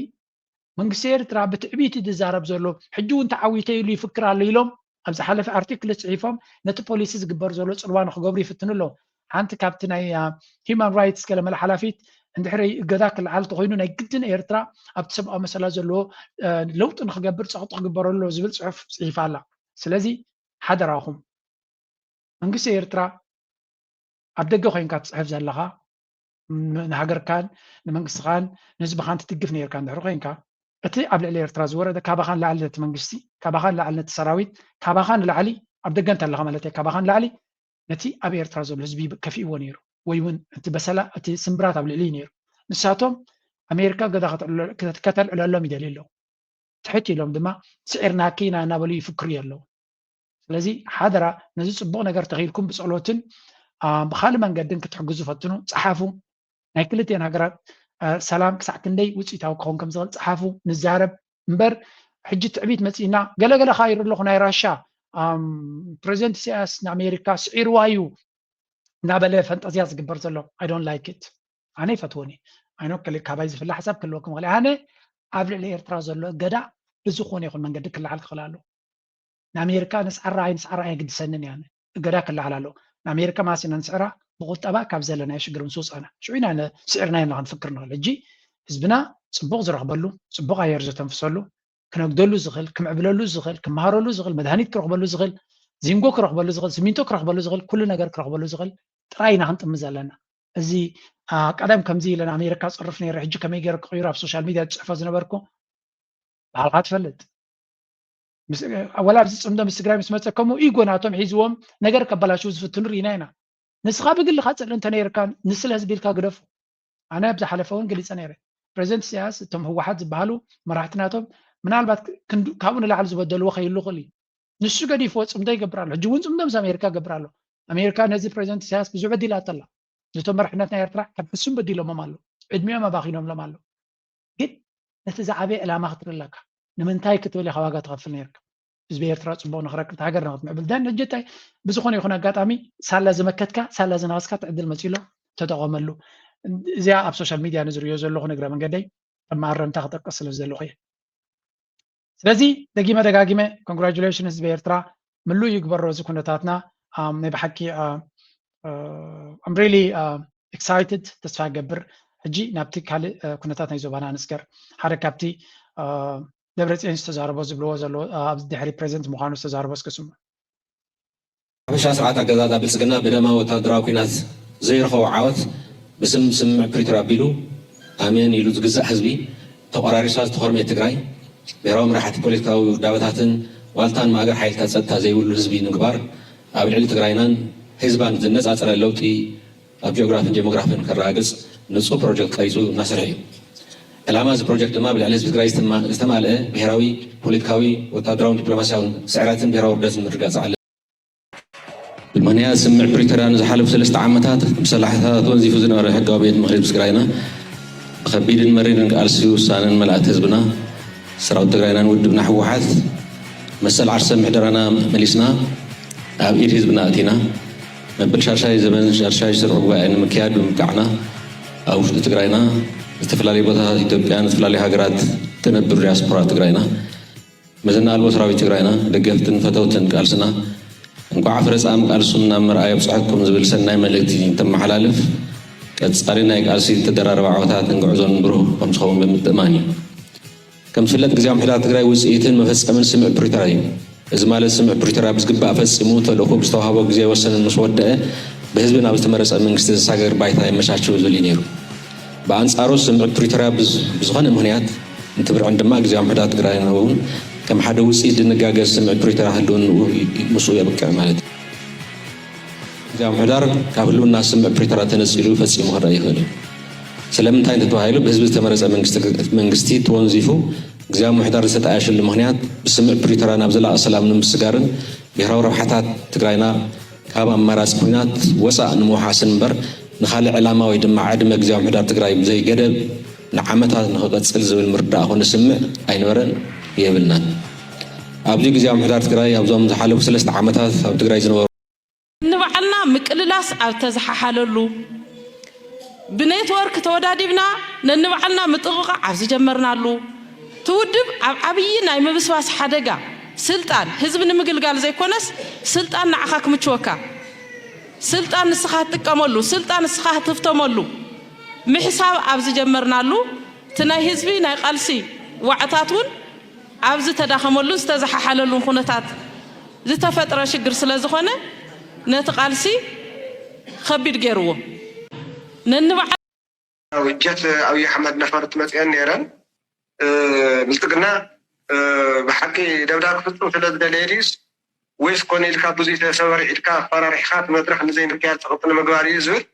መንግስቲ ኤርትራ ብትዕቢት እዩ ዝዛረብ ዘሎ ሕጂ እውን ተዓዊተ ኢሉ ይፍክር ኣሎ ኢሎም ኣብ ዝሓለፈ ኣርቲክል ፅሒፎም ነቲ ፖሊሲ ዝግበር ዘሎ ፅልዋ ንክገብሩ ይፍትኑ ኣለዉ። ሓንቲ ካብቲ ናይ ሂማን ራይትስ ገለመለ ሓላፊት እንድሕሪ እገዳ ክልዓል ተኮይኑ ናይ ግድን ኤርትራ ኣብቲ ሰብኣዊ መሰላት ዘለዎ ለውጢ ንክገብር ፀቕጢ ክግበረሉ ዝብል ፅሑፍ ፅሒፋ ኣላ። ስለዚ ሓደራኹም መንግስቲ ኤርትራ ኣብ ደገ ኮይንካ ትፅሕፍ ዘለኻ ንሃገርካን ንመንግስትኻን ንህዝብኻን ትድግፍ ነርካ እንድሕር ኮይንካ እቲ ኣብ ልዕሊ ኤርትራ ዝወረደ ካባኻ ንላዕሊ ነቲ መንግስቲ ካባኻ ንላዕሊ ነቲ ሰራዊት ካባኻ ንላዕሊ ኣብ ደገ እንተለኻ ማለት ካባኻ ንላዕሊ ነቲ ኣብ ኤርትራ ዘሎ ህዝቢ ከፊእዎ ነይሩ ወይ እውን እቲ በሰላ እቲ ስምብራት ኣብ ልዕሊ ነይሩ። ንሳቶም ኣሜሪካ ገዳ ከተልዕለሎም ይደልዩ ኣለዉ። ትሕት ኢሎም ድማ ስዒርናኪ ኢና እናበሉ ይፍክሩ ኣለዉ። ስለዚ ሓደራ ነዚ ፅቡቕ ነገር ተኺልኩም ብፀሎትን ብካልእ መንገድን ክትሕግዙ ፈትኑ። ፀሓፉ። ናይ ክልቲኤን ሃገራት ሰላም ክሳዕ ክንደይ ውፅኢታዊ ክኸውን ከም ዝኽእል ፀሓፉ፣ ንዛረብ እምበር ሕጂ ትዕቢት መፂእና ገለገለ ካይሩ ኣለኹ ናይ ራሻ ፕሬዚደንት ኢሳያስ ንኣሜሪካ ስዒርዋ እዩ እናበለ ፈንጠዝያ ዝግበር ዘሎ I don't like it። ኣነ ይፈትወኒ ኣይኖ ካባይ ዝፍለ ሓሳብ ክህልወኩም ክእል ኣነ ኣብ ልዕሊ ኤርትራ ዘሎ እገዳ ብዝኾነ ይኹን መንገዲ ክለዓል ክኽእል ኣለዎ። ንኣሜሪካ ንስዓራ ኣይንስዓራ ኣየግድሰንን እያ። እገዳ ክለዓል ኣለዎ። ንኣሜሪካ ማሲና ንስዕራ ብቁጠባ ካብ ዘለናዮ ሽግር ምስ ወፃና ሽዑ ኢና ስዒርና ኢና ክንፍክር ንኽእል። ሕጂ ህዝብና ፅቡቕ ዝረኽበሉ፣ ፅቡቕ ኣየር ዘተንፍሰሉ፣ ክነግደሉ ዝኽእል፣ ክምዕብለሉ ዝኽእል፣ ክመሃረሉ ዝኽእል፣ መድሃኒት ክረኽበሉ ዝኽእል፣ ዚንጎ ክረኽበሉ ዝኽእል፣ ሲሚንቶ ክረኽበሉ ዝኽእል፣ ኩሉ ነገር ክረኽበሉ ዝኽእል ጥራይ ኢና ክንጥምት ዘለና። እዚ ቀደም ከምዚ ኢለን ኣሜሪካ ፅርፍ ነይረ ሕጂ ከመይ ገይረ ክቕይሮ ኣብ ሶሻል ሚድያ ዝፅሕፎ ዝነበርኩ ባዕልካ ትፈልጥ። ወላ ኣብዚ ፅምዶ ምስ ትግራይ ምስ መፀ ከምኡ ኢጎ ናቶም ሒዝዎም ነገር ከበላሽው ዝፍትኑ ርኢና ኢና። ንስኻ ብግልኻ ፅልኢ እንተነይርካ ንስለ ህዝቢ ኢልካ ግደፎ። ኣነ ኣብ ዝሓለፈ እውን ገሊፀ ነይረ። ፕሬዚደንት ኢሳያስ እቶም ህወሓት ዝበሃሉ መራሕቲ ናቶም ምናልባት ካብኡ ንላዕሊ ዝበደልዎ ከይህሉ ይኽእል እዩ። ንሱ ገዲፍዎ ፅምዶ ይገብር ኣሎ። ሕጂ እውን ፅምዶ ምስ ኣሜሪካ ይገብር ኣሎ። ኣሜሪካ ነዚ ፕሬዚደንት ኢሳያስ ብዙሕ በዲላቶ ኣላ። ነቶም መራሕነት ናይ ኤርትራ ከም ሕሱም በዲሎሞም ኣለዉ። ዕድሚኦም ኣባኺኖምሎም ኣለዉ። ግን ነቲ ዝዓበየ ዕላማ ክትርኢ ኣለካ። ንምንታይ ክትብል ኢኻ ዋጋ ትኸፍል ነይርካ? ህዝቢ ኤርትራ ፅቡቕ ንክረክብ እቲ ሃገር ንክትምዕብል ደን ሕጂ እንታይ ብዝኾነ ይኹን ኣጋጣሚ ሳላ ዝመከትካ ሳላ ዝነኸስካ እቲ ዕድል መፂሎ ተጠቐመሉ። እዚኣ ኣብ ሶሻል ሚድያ ንዝርእዮ ዘለኹ ንግረ መንገደይ ከም መኣረምታ ክጠቅስ ስለ ዝደለኹ እየ። ስለዚ ደጊመ ደጋጊመ ኮንግራጁሌሽን ህዝቢ ኤርትራ ምሉእ ይግበሮ እዚ ኩነታትና ናይ ብሓቂ I'm really excited ተስፋ ገብር ሕጂ ናብቲ ካልእ ኩነታት ናይ ዞባና ንስገር ሓደ ካብቲ ደብረፅዮን ዝተዛረቦ ዝብልዎ ዘለዎ ኣብ ድሕሪ ፕሬዚደንት ምዃኑ ዝተዛረቦ እስከ ስሙ። ሓበሻ ስርዓት ኣገዛዝኣ ብልፅግና ብደማዊ ወታደራዊ ኲናት ዘይረኸቦ ዓወት ብስም ስምምዕ ፕሪቶርያ ኣቢሉ ኣሜን ኢሉ ዝግዛእ ህዝቢ ተቆራሪሳ ዝተኾርመየ ትግራይ ብሄራዊ መራሕቲ ፖለቲካዊ ውዳበታትን ዋልታን ማእገር ሓይልታት ፀጥታ ዘይብሉ ህዝቢ ንምግባር ኣብ ልዕሊ ትግራይናን ህዝባን ዝነፃፀረ ለውጢ ኣብ ጂኦግራፍን ዴሞግራፍን ከረጋግፅ ንፁህ ፕሮጀክት ቀሪፁ እናሰርሐ እዩ። ዕላማ እዚ ፕሮጀክት ድማ ብልዕሊ ህዝቢ ትግራይ ዝተማልአ ብሄራዊ ፖለቲካዊ፣ ወታደራውን ዲፕሎማሲያውን ስዕረትን ብሄራዊ ውርደትን ምርግጋፅ ዓለም። ብምኽንያት ስምምዕ ፕሪቶርያ ንዝሓለፉ ሰለስተ ዓመታት ብሰላሕታ ተወንዚፉ ዝነበረ ሕጋዊ ቤት ምኽሪ ህዝቢ ትግራይና ብኸቢድን መሪርን ቃልሲ ውሳነን መላእቲ ህዝብና ሰራዊት ትግራይናን ውድብና ህወሓት መሰል ዓርሰ ምሕደራና መሊስና ኣብ ኢድ ህዝብና ኣእቲና መበል ሻድሻይ ዘበን ሻድሻይ ስሩዕ ጉባኤ ንምክያድ ብምብቃዕና ኣብ ውሽጢ ትግራይና ዝተፈላለዩ ቦታታት ኢትዮጵያን ዝተፈላለዩ ሃገራት ትነብር ዲያስፖራ ትግራይና መዘና ኣልቦ ሰራዊት ትግራይና ደገፍትን ፈተውትን ቃልስና እንኳዕ ኣፍረፃም ቃልሱም ናብ መርኣይ ኣብፅሐኩም ዝብል ሰናይ መልእክቲ እንተመሓላልፍ ቀፃሊ ናይ ቃልሲ ተደራረበ ዓወታት እንግዕዞን ብሩህ ከምዝኸውን ብምትእማን እዩ። ከም ዝፍለጥ ግዜ ምሕዳር ትግራይ ውፅኢትን መፈፀምን ስምዕ ፕሪቶርያ እዩ። እዚ ማለት ስምዕ ፕሪቶርያ ብዝግባእ ፈፂሙ ተልእኮ ብዝተዋህቦ ግዜ ወሰንን ምስ ወደአ ብህዝቢ ናብ ዝተመረፀ መንግስቲ ዘሳገር ባይታ የመቻችው ዝብል እዩ ነይሩ። ብኣንፃሩ ስምዕ ፕሪቶርያ ብዝኾነ ምኽንያት እንትብርዕን ድማ ግዜ ምሕዳር ትግራይ እውን ከም ሓደ ውፅኢት ድንጋገ ስምዕ ፕሪቶርያ ህልውንኡ ምስኡ የብቅዕ ማለት እዩ። ግዜ ምሕዳር ካብ ህልውና ስምዕ ፕሪቶርያ ተነፂሉ ፈፂሙ ክረአ ይኽእል እዩ። ስለምንታይ እንተተባሂሉ ብህዝቢ ዝተመረፀ መንግስቲ ተወንዚፉ ግዜ ምሕዳር ዝተጣየሸሉ ምኽንያት ብስምዕ ፕሪቶርያ ናብ ዘላቒ ሰላም ንምስጋርን ብሄራዊ ረብሓታት ትግራይና ካብ ኣማራፂ ኲናት ወፃእ ንምውሓስን እምበር ንኻልእ ዕላማ ወይ ድማ ዕድመ ግዜ ምሕዳር ትግራይ ብዘይ ገደብ ንዓመታት ንኽቐፅል ዝብል ምርዳእ ኮነ ስምዕ ኣይነበረን የብልናን። ኣብዚ ግዜ ምሕዳር ትግራይ ኣብዞም ዝሓለፉ ሰለስተ ዓመታት ኣብ ትግራይ ዝነበሩ ንባዕልና ምቅልላስ ኣብ ተዝሓሓለሉ፣ ብኔትወርክ ተወዳዲብና ነንባዕልና ምጥቕቓዕ ኣብ ዝጀመርናሉ፣ እቲ ውድብ ኣብ ዓብዪ ናይ ምብስባስ ሓደጋ፣ ስልጣን ህዝቢ ንምግልጋል ዘይኮነስ ስልጣን ንዓኻ ክምችወካ፣ ስልጣን ንስኻ ትጥቀመሉ፣ ስልጣን ንስኻ ትፍተመሉ ምሕሳብ ኣብ ዝጀመርናሉ፣ እቲ ናይ ህዝቢ ናይ ቃልሲ ዋዕታት እውን ኣብ ዝተዳኸመሉን ዝተዘሓሓለሉን ኩነታት ዝተፈጥረ ሽግር ስለ ዝኾነ ነቲ ቃልሲ ኸቢድ ገይርዎ። ነንባዕሉ። ጀት ኣብይ ኣሕመድ ነፈርቲ መፅአን ነይረን። ብልፅግና ብሓቂ ደብዳብ ክፍፅም ስለ ዝደለየ ድዩስ ወይስ ኮነ ኢልካ ብዙይ ተሰበሪዕ ኢልካ ኣፈራሪሕካ እቲ መድረኽ ንዘይምክያድ ፀቕጢ ንምግባር እዩ ዝብል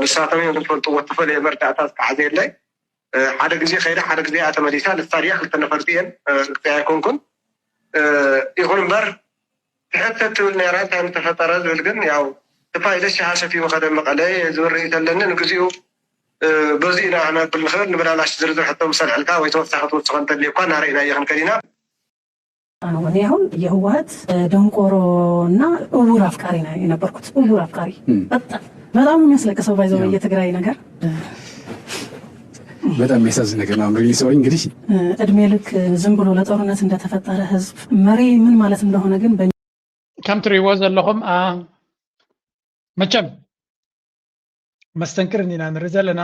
ንሳቶም እዮም ዝፈልጥዎ። ዝተፈለየ መረዳእታ ዝከሓዘ የለን። ሓደ ግዜ ከይዳ ሓደ ግዜ እያ ተመሊሳ። ንሳ ድያ ክልተ ነፈርቲ እየን ርግፀ ኣይኮንኩን። ይኹን እምበር ትሕት ትብል ነይራ እንታይ ምተፈጠረ ዝብል ግን ያው እቲ ፓይለት ሻሃ ሰትዩ ከደ መቐለ ዝብል ርእይቶ ኣለኒ። ንግዚኡ በዚ ኢና ክነብል ንኽእል። ንብላላሽ ዝርዝር ሕቶ ምስ ኣልዕልካ ወይ ተወሳኺ ትውስኾ እንተልዩ እኳ እናረእናዮ ክንከድ ኢና። እኔ አሁን የህወሀት ደንቆሮና እውር አፍቃሪ ነው የነበርኩት። እውር አፍቃሪ በጣም በጣም ነው የሚያስለቅሰው። ባይዘው የትግራይ ነገር በጣም የሚያሳዝን ነገር ነው። I'm really sorry። እንግዲህ እድሜ ልክ ዝም ብሎ ለጦርነት እንደተፈጠረ ህዝብ መሪ ምን ማለት እንደሆነ ግን በ ከም ትሪእዎ ዘለኹም መቸም መስተንክር ኢና ንርኢ ዘለና።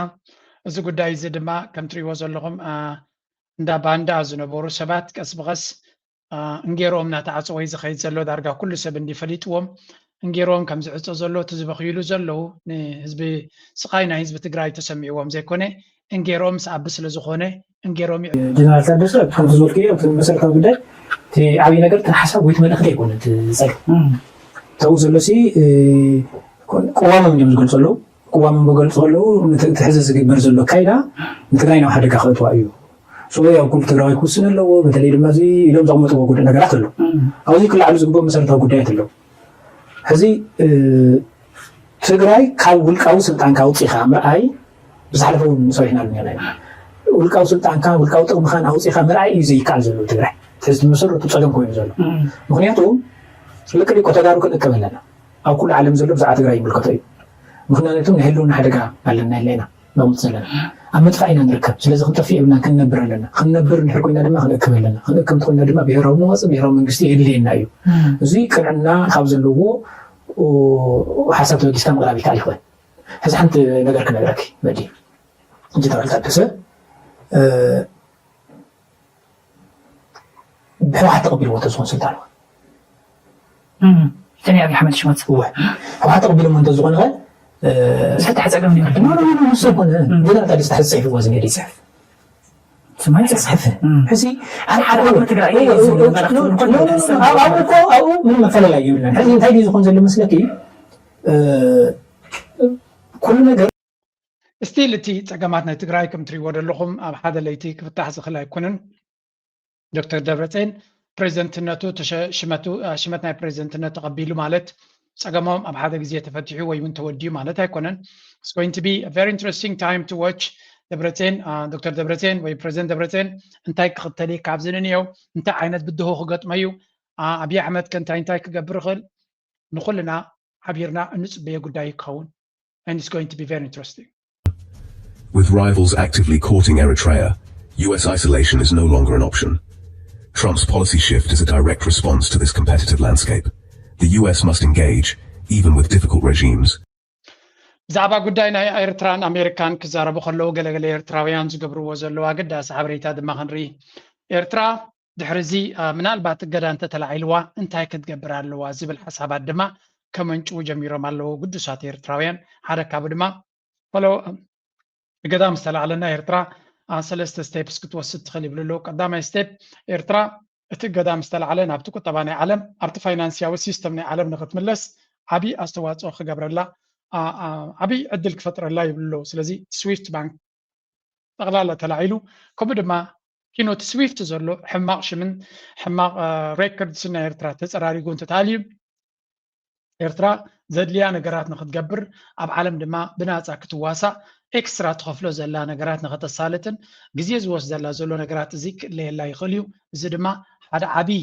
እዚ ጉዳይ እዚ ድማ ከም ትሪእዎ ዘለኹም እንዳ ባንዳ ዝነበሩ ሰባት ቀስ ብቐስ እንጌሮም እናተዓፀወ እዩ ዝኸይድ ዘሎ። ዳርጋ ኩሉ ሰብ እንዲ ፈሊጥዎም እንጌሮም ከም ዝዕፀ ዘሎ እቲ ዝበኽይሉ ዘለዉ ንህዝቢ ስቓይ ናይ ህዝቢ ትግራይ ተሰሚዕዎም ዘይኮነ እንጌሮም ሰኣቢ ስለ ዝኾነ እንጌሮም ዩ። ጀነራል ታደሰ ከምቲ ዝበልክዮ እቲ መሰረታዊ ጉዳይ እቲ ዓብዪ ነገር እቲ ሓሳብ ወይ እቲ መልእኽቲ ኣይኮነ እቲ ፀገም ተብኡ ዘሎ ሲ ቅዋሞም እዮም ዝገልፁ ኣለዉ። ቅዋሞም ክገልፁ ከለዉ እቲ ሕዚ ዝግበር ዘሎ ኣካይዳ ንትግራይ ናብ ሓደጋ ከእትዋ እዩ። ሶ ያው ኩሉ ትግራዋይ ክውስን ኣለዎ። በተለይ ድማ እዚ ኢሎም ዘቕመጥዎ ጉዳይ ነገራት ኣሎ። ኣብዚ ክለዓሉ ዝግብኦም መሰረታዊ ጉዳያት ኣለዉ። ሕዚ ትግራይ ካብ ውልቃዊ ስልጣንካ ኣውፂኻ ምርኣይ ብዝሓለፈ እውን ሰሪሕናሉ ነርና ኢና። ውልቃዊ ስልጣንካ ውልቃዊ ጥቕምኻን ኣውፂኻ ምርኣይ እዩ ዘይከኣል ዘሎ ትግራይ ሕዚ መሰረቱ ፀገም ኮይኑ ዘሎ። ምክንያቱ ልክዕ እኮ ተጋሩ ክንእከብ ኣለና። ኣብ ኩሉ ዓለም ዘሎ ብዛዕባ ትግራይ ይምልከቶ እዩ። ምክንያቱ ናይ ህልውና ሓደጋ ኣለና ኢልና ኢና ነቕምጥ ዘለና። ኣብ ምጥፋእ ኢና ንርከብ። ስለዚ ክንጠፍእ የብልናን፣ ክንነብር ኣለና። ክንነብር እንድሕር ኮይና ድማ ክንእክብ ኣለና። ክንእክብ እንተኮይና ድማ ብሄራዊ መዋፅእ፣ ብሄራዊ መንግስቲ የድልየና እዩ። እዚ ቅንዕና ካብ ዘለዎ ሓሳብ ተበጊስካ ምቕራብ ይከኣል ይኽእል። ሕዚ ሓንቲ ነገር ክነግረኪ መዲ ጀነራል ታደሰ ብህወሓት ተቐቢልዎ እንተዝኾን ስልጣን እተን ኣብይ ኣሕመድ ሽመት እወ ህወሓት ተቐቢሎሞ እንተዝኾነ ኸ ዝፍታሕ ፀገም ነይሩ ኖ ኖ ኖ ንሱ ኣይኮነ ሌላ እንታይ ድስታሕ ዝፅሕፍዎ ዝነዲ ይፅሕፍ ስማይ ይፅሕፍ ሕዚ ሓደ ዓቕሚ ትግራይ እዩ ዝብል መልእኽቲ እውን ኮነ ዝሕሰብ ኣብኡ እኮ ኣብኡ ምንም መፈላለይ የብለን ሕዚ እንታይ ድዩ ዝኾን ዘሎ መስለኪ ኩሉ ነገር ስቲል እቲ ፀገማት ናይ ትግራይ ከም ትሪእዎ ዘለኹም ኣብ ሓደ ለይቲ ክፍታሕ ዝኽእል ኣይኮነን። ዶክተር ደብረፅዮን ፕሬዚደንትነቱ ሽመት ናይ ፕሬዚደንትነት ተቐቢሉ ማለት ፀገሞም ኣብ ሓደ ግዜ ተፈቲሑ ወይ እውን ተወዲኡ ማለት ኣይኮነን። It's going to be a very interesting time to watch ደብረፅዮን ዶክተር ደብረፅዮን ወይ ፕሬዚደንት ደብረፅዮን እንታይ ክኽተል እዩ ካብዚ ንንየው እንታይ ዓይነት ብድሆ ክገጥሞ እዩ ኣብይ ኣሕመድ ከ እንታይ እንታይ ክገብር ይኽእል ንኹልና ሓቢርና እንፅበዮ ጉዳይ ክኸውን and it's going to be very interesting. With rivals actively courting Eritrea, U S isolation is no longer an option. Trump's policy shift is a direct response to this competitive landscape. The U S must engage, even with difficult regimes. ብዛዕባ ጉዳይ ናይ ኤርትራን ኣሜሪካን ክዛረቡ ከለዉ ገለገለ ኤርትራውያን ዝገብርዎ ዘለዉ ኣገዳሲ ሓበሬታ ድማ ክንርኢ ኤርትራ ድሕሪ እዚ ምናልባት እገዳ እንተተላዒልዋ እንታይ ክትገብር ኣለዋ ዝብል ሓሳባት ድማ ከመንጭዉ ጀሚሮም ኣለዉ ግዱሳት ኤርትራውያን ሓደ ካብኡ ድማ ፈሎ እገዳ ምስ ተላዕለና ኤርትራ ሰለስተ ስቴፕስ ክትወስድ ትኽእል ይብሉ ኣለዉ ቀዳማይ ስቴፕ ኤርትራ እቲ እገዳ ምስ ተላዕለ ናብቲ ቁጠባ ናይ ዓለም ኣብቲ ፋይናንስያዊ ሲስተም ናይ ዓለም ንክትምለስ ዓብዪ ኣስተዋፅኦ ክገብረላ ዓብዪ ዕድል ክፈጥረላ ይብሉ ኣለዉ ስለዚ ስዊፍት ባንክ ጠቕላላ ተላዒሉ ከምኡ ድማ ኪኖት ስዊፍት ዘሎ ሕማቕ ሽምን ሕማቕ ሬከርድስን ናይ ኤርትራ ተፀራሪጉ እንተተሃልዩ ኤርትራ ዘድልያ ነገራት ንክትገብር ኣብ ዓለም ድማ ብናፃ ክትዋሳእ ኤክስትራ ትኸፍሎ ዘላ ነገራት ንክተሳልጥን ግዜ ዝወስደላ ዘሎ ነገራት እዚ ክእለየላ ይኽእል እዩ። እዚ ድማ ሓደ ዓብዪ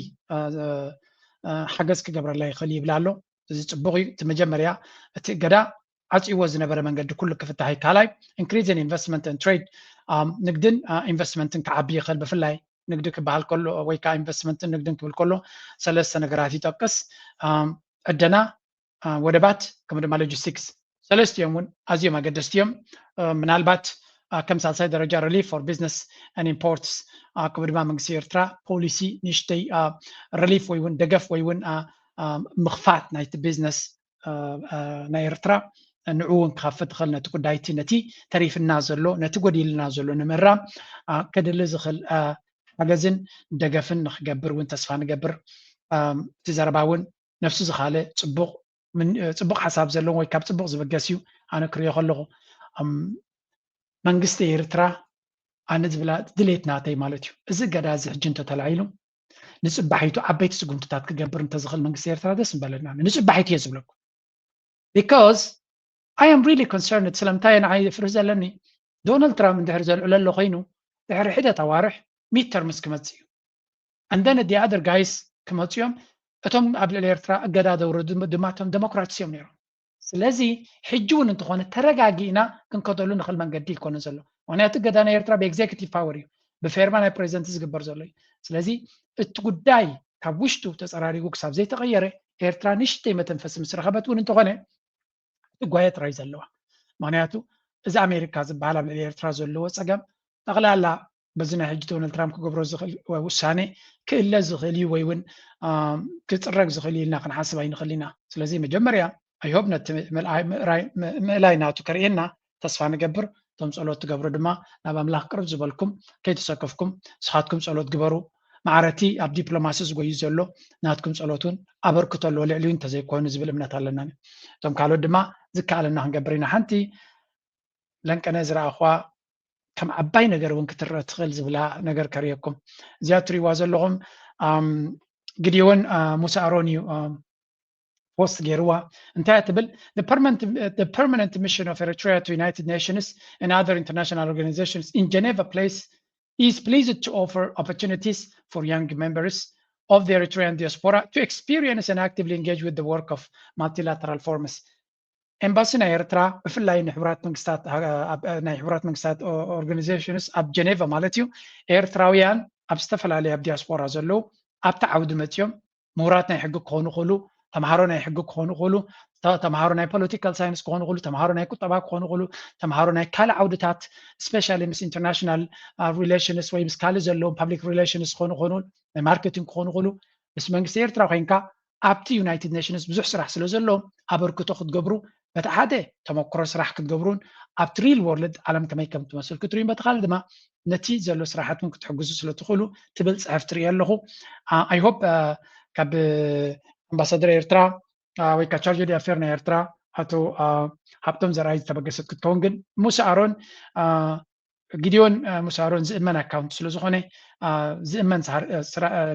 ሓገዝ ክገብረላ ይኽእል ይብል ኣሎ። እዚ ፅቡቕ እዩ። እቲ መጀመርያ እቲ እገዳ ዓፅይዎ ዝነበረ መንገዲ ኩሉ ክፍታሕ እዩ። ካልኣይ increase in investment and trade ንግድን ኢንቨስትመንትን ክዓቢ ይኽእል። ብፍላይ ንግዲ ክበሃል ከሎ ወይ ከዓ ኢንቨስትመንትን ንግድን ክብል ከሎ ሰለስተ ነገራት ይጠቅስ። ዕደና፣ ወደባት ከምኡ ድማ ሎጂስቲክስ ሰለስቲኦም እውን ኣዝዮም ኣገደስቲ እዮም። ምናልባት ከም ሳልሳይ ደረጃ relief for business and imports ከምኡ ድማ መንግስቲ ኤርትራ ፖሊሲ ንእሽተይ ሪሊፍ ወይ እውን ደገፍ ወይ እውን ምኽፋት ናይቲ ቢዝነስ ናይ ኤርትራ ንዑ እውን ክኸፍት ይኽእል ነቲ ጉዳይቲ ነቲ ተሪፍና ዘሎ ነቲ ጎዲልና ዘሎ ንምእራም ከድሊ ዝኽእል ሓገዝን ደገፍን ንክገብር እውን ተስፋ ንገብር። እቲ ዘረባ እውን ነፍሱ ዝኻለ ፅቡቕ ሓሳብ ዘለዎም ወይ ካብ ፅቡቕ ዝበገስ እዩ። ኣነ ክሪኦ ከለኹ መንግስቲ ኤርትራ ኣነ ዝብላ ድሌት ናተይ ማለት እዩ። እዚ እገዳ እዚ ሕጂ እንተተላዒሉ ንፅባሒቱ ዓበይቲ ስጉምትታት ክገብር እንተዝኽእል መንግስቲ ኤርትራ ደስ ምበለና። ንፅባሒቱ እየ ዝብለኩም because I am really concerned ስለምንታይ ንዓይ ፍርህ ዘለኒ ዶናልድ ትራምፕ እንድሕር ዘልዕለሎ ኮይኑ ድሕሪ ሒደት ኣዋርሕ ሚድ ተርምስ ክመፅእ እዩ። And then the other guys ክመፅኡ እዮም። እቶም ኣብ ልዕሊ ኤርትራ እገዳ ዘውረዱ ድማ እቶም ዴሞክራትስ እዮም ነይሮም። ስለዚ ሕጂ እውን እንተኾነ ተረጋጊእና ክንከደሉ ንኽእል መንገዲ ይኮነ ዘሎ። ምክንያቱ እገዳ ናይ ኤርትራ ብኤግዜኪቲቭ ፓወር እዩ፣ ብፌርማ ናይ ፕሬዚደንት ዝግበር ዘሎ እዩ። ስለዚ እቲ ጉዳይ ካብ ውሽጡ ተፀራሪጉ ክሳብ ዘይተቐየረ ኤርትራ ንእሽተይ መተንፈሲ ምስ ረኸበት እውን እንተኾነ ትጓየ ጥራይ ዘለዋ። ምክንያቱ እዚ ኣሜሪካ ዝበሃል ኣብ ልዕሊ ኤርትራ ዘለዎ ፀገም ጠቕላላ በዚ ናይ ሕጂ ዶናልድ ትራምፕ ክገብሮ ዝኽእል ውሳኔ ክእለ ዝኽእል እዩ ወይ እውን ክፅረግ ዝኽእል እዩ ኢልና ክንሓስብ ኣይንኽእል ኢና። ስለዚ መጀመርያ I hope ነቲ ምእላይ ናቱ ከርእየና ተስፋ ንገብር። እቶም ጸሎት ትገብሩ ድማ ናብ ኣምላኽ ቅርብ ዝበልኩም ከይተሰከፍኩም ንስኻትኩም ጸሎት ግበሩ። ማዕረ እቲ ኣብ ዲፕሎማሲ ዝጎዩ ዘሎ ናትኩም ጸሎት እውን ኣበርክቶ ኣለዎ ልዕሊኡ እንተዘይኮይኑ ዝብል እምነት ኣለና። እቶም ካልኦት ድማ ዝከኣለና ክንገብር ኢና። ሓንቲ ለንቀነ ዝረኣኹዋ ከም ዓባይ ነገር እውን ክትረአ ትኽእል ዝብላ ነገር ከርእየኩም። እዚኣ ትሪእዋ ዘለኹም ግዲዮን ሙሳ ኣሮን እዩ ፖስት ገይርዋ። እንታይ ትብል? The permanent mission of Eritrea to United Nations and other international organizations in Geneva place is pleased to offer opportunities for young members of the Eritrean diaspora to experience and actively engage with the work of multilateral forums. ኤምባሲ ናይ ኤርትራ ብፍላይ ንሕቡራት መንግስታት ናይ ሕቡራት መንግስታት ኦርጋኒዜሽንስ ኣብ ጀኔቫ ማለት እዩ ኤርትራውያን ኣብ ዝተፈላለዩ ኣብ ዲያስፖራ ዘለዉ ኣብቲ ዓውዲ መፅዮም ምሁራት ናይ ሕጊ ክኾኑ ይኽእሉ፣ ተምሃሮ ናይ ሕጊ ክኾኑ ይኽእሉ፣ ተምሃሮ ናይ ፖለቲካል ሳይንስ ክኾኑ ይኽእሉ፣ ተምሃሮ ናይ ቁጠባ ክኾኑ ይኽእሉ፣ ተምሃሮ ናይ ካልእ ዓውድታት፣ ስፔሻሊ ምስ ኢንተርናሽናል ሪሌሽንስ ወይ ምስ ካልእ ዘለዎም ፓብሊክ ሪሌሽንስ ክኾኑ ይኽእሉ፣ ናይ ማርኬቲንግ ክኾኑ ይኽእሉ። ምስ መንግስቲ ኤርትራ ኮይንካ ኣብቲ ዩናይትድ ኔሽንስ ብዙሕ ስራሕ ስለ ዘሎ ኣበርክቶ ክትገብሩ፣ በቲ ሓደ ተመክሮ ስራሕ ክትገብሩን ኣብቲ ሪል ወርልድ ዓለም ከመይ ከም ትመስል ክትርእዩን፣ በቲ ካልእ ድማ ነቲ ዘሎ ስራሓት እውን ክትሕግዙ ስለ ትኽእሉ ትብል ፅሕፍ ትርኢ ኣለኹ። I hope ካብ ኣምባሳደር ኤርትራ ወይ ከዓ ቻርጆ ዲ ኣፌር ናይ ኤርትራ ኣቶ ሃብቶም ዘርኣይ ዝተበገሰት ክትከውን፣ ግን ሙሳ ኣሮን ጊዲዮን ሙሳ ኣሮን ዝእመን ኣካውንት ስለ ዝኾነ ዝእመን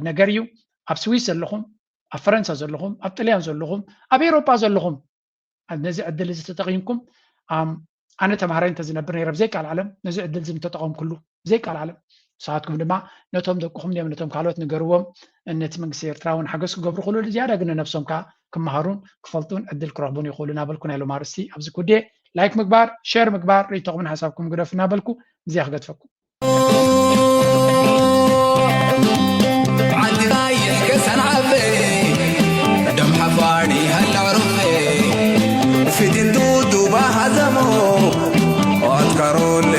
ነገር እዩ። ኣብ ስዊስ ዘለኹም፣ ኣብ ፈረንሳ ዘለኹም፣ ኣብ ጥልያን ዘለኹም፣ ኣብ ኤሮጳ ዘለኹም ነዚ ዕድል እዚ ተጠቒምኩም፣ ኣነ ተምሃራይ እንተዝነብር ነይረ ብዘይ ቃል ዓለም ነዚ ዕድል እዚ ምተጠቐምኩሉ፣ ብዘይ ቃል ዓለም። ንስኻትኩም ድማ ነቶም ደቅኹም ድዮም ነቶም ካልኦት ንገርዎም። ነቲ መንግስቲ ኤርትራ እውን ሓገዝ ክገብሩ ክልሉ ዝያዳ ግን ነብሶም ከዓ ክመሃሩን ክፈልጡን ዕድል ክረኽቡን ይኽእሉ እናበልኩ ናይ ሎም ኣርእስቲ ኣብዚ ኩዴ ላይክ ምግባር፣ ሼር ምግባር፣ ርእይቶኹምን ሓሳብኩም ግደፉ እናበልኩ ብዚያ ክገድፈኩም። ዓዲ ቐይሕ ከሰን ዓበይ ደም ሓፋር ይሃላ ሩፌ ፊትንቱ ዱባ ሃዘሞ ኣትካሮል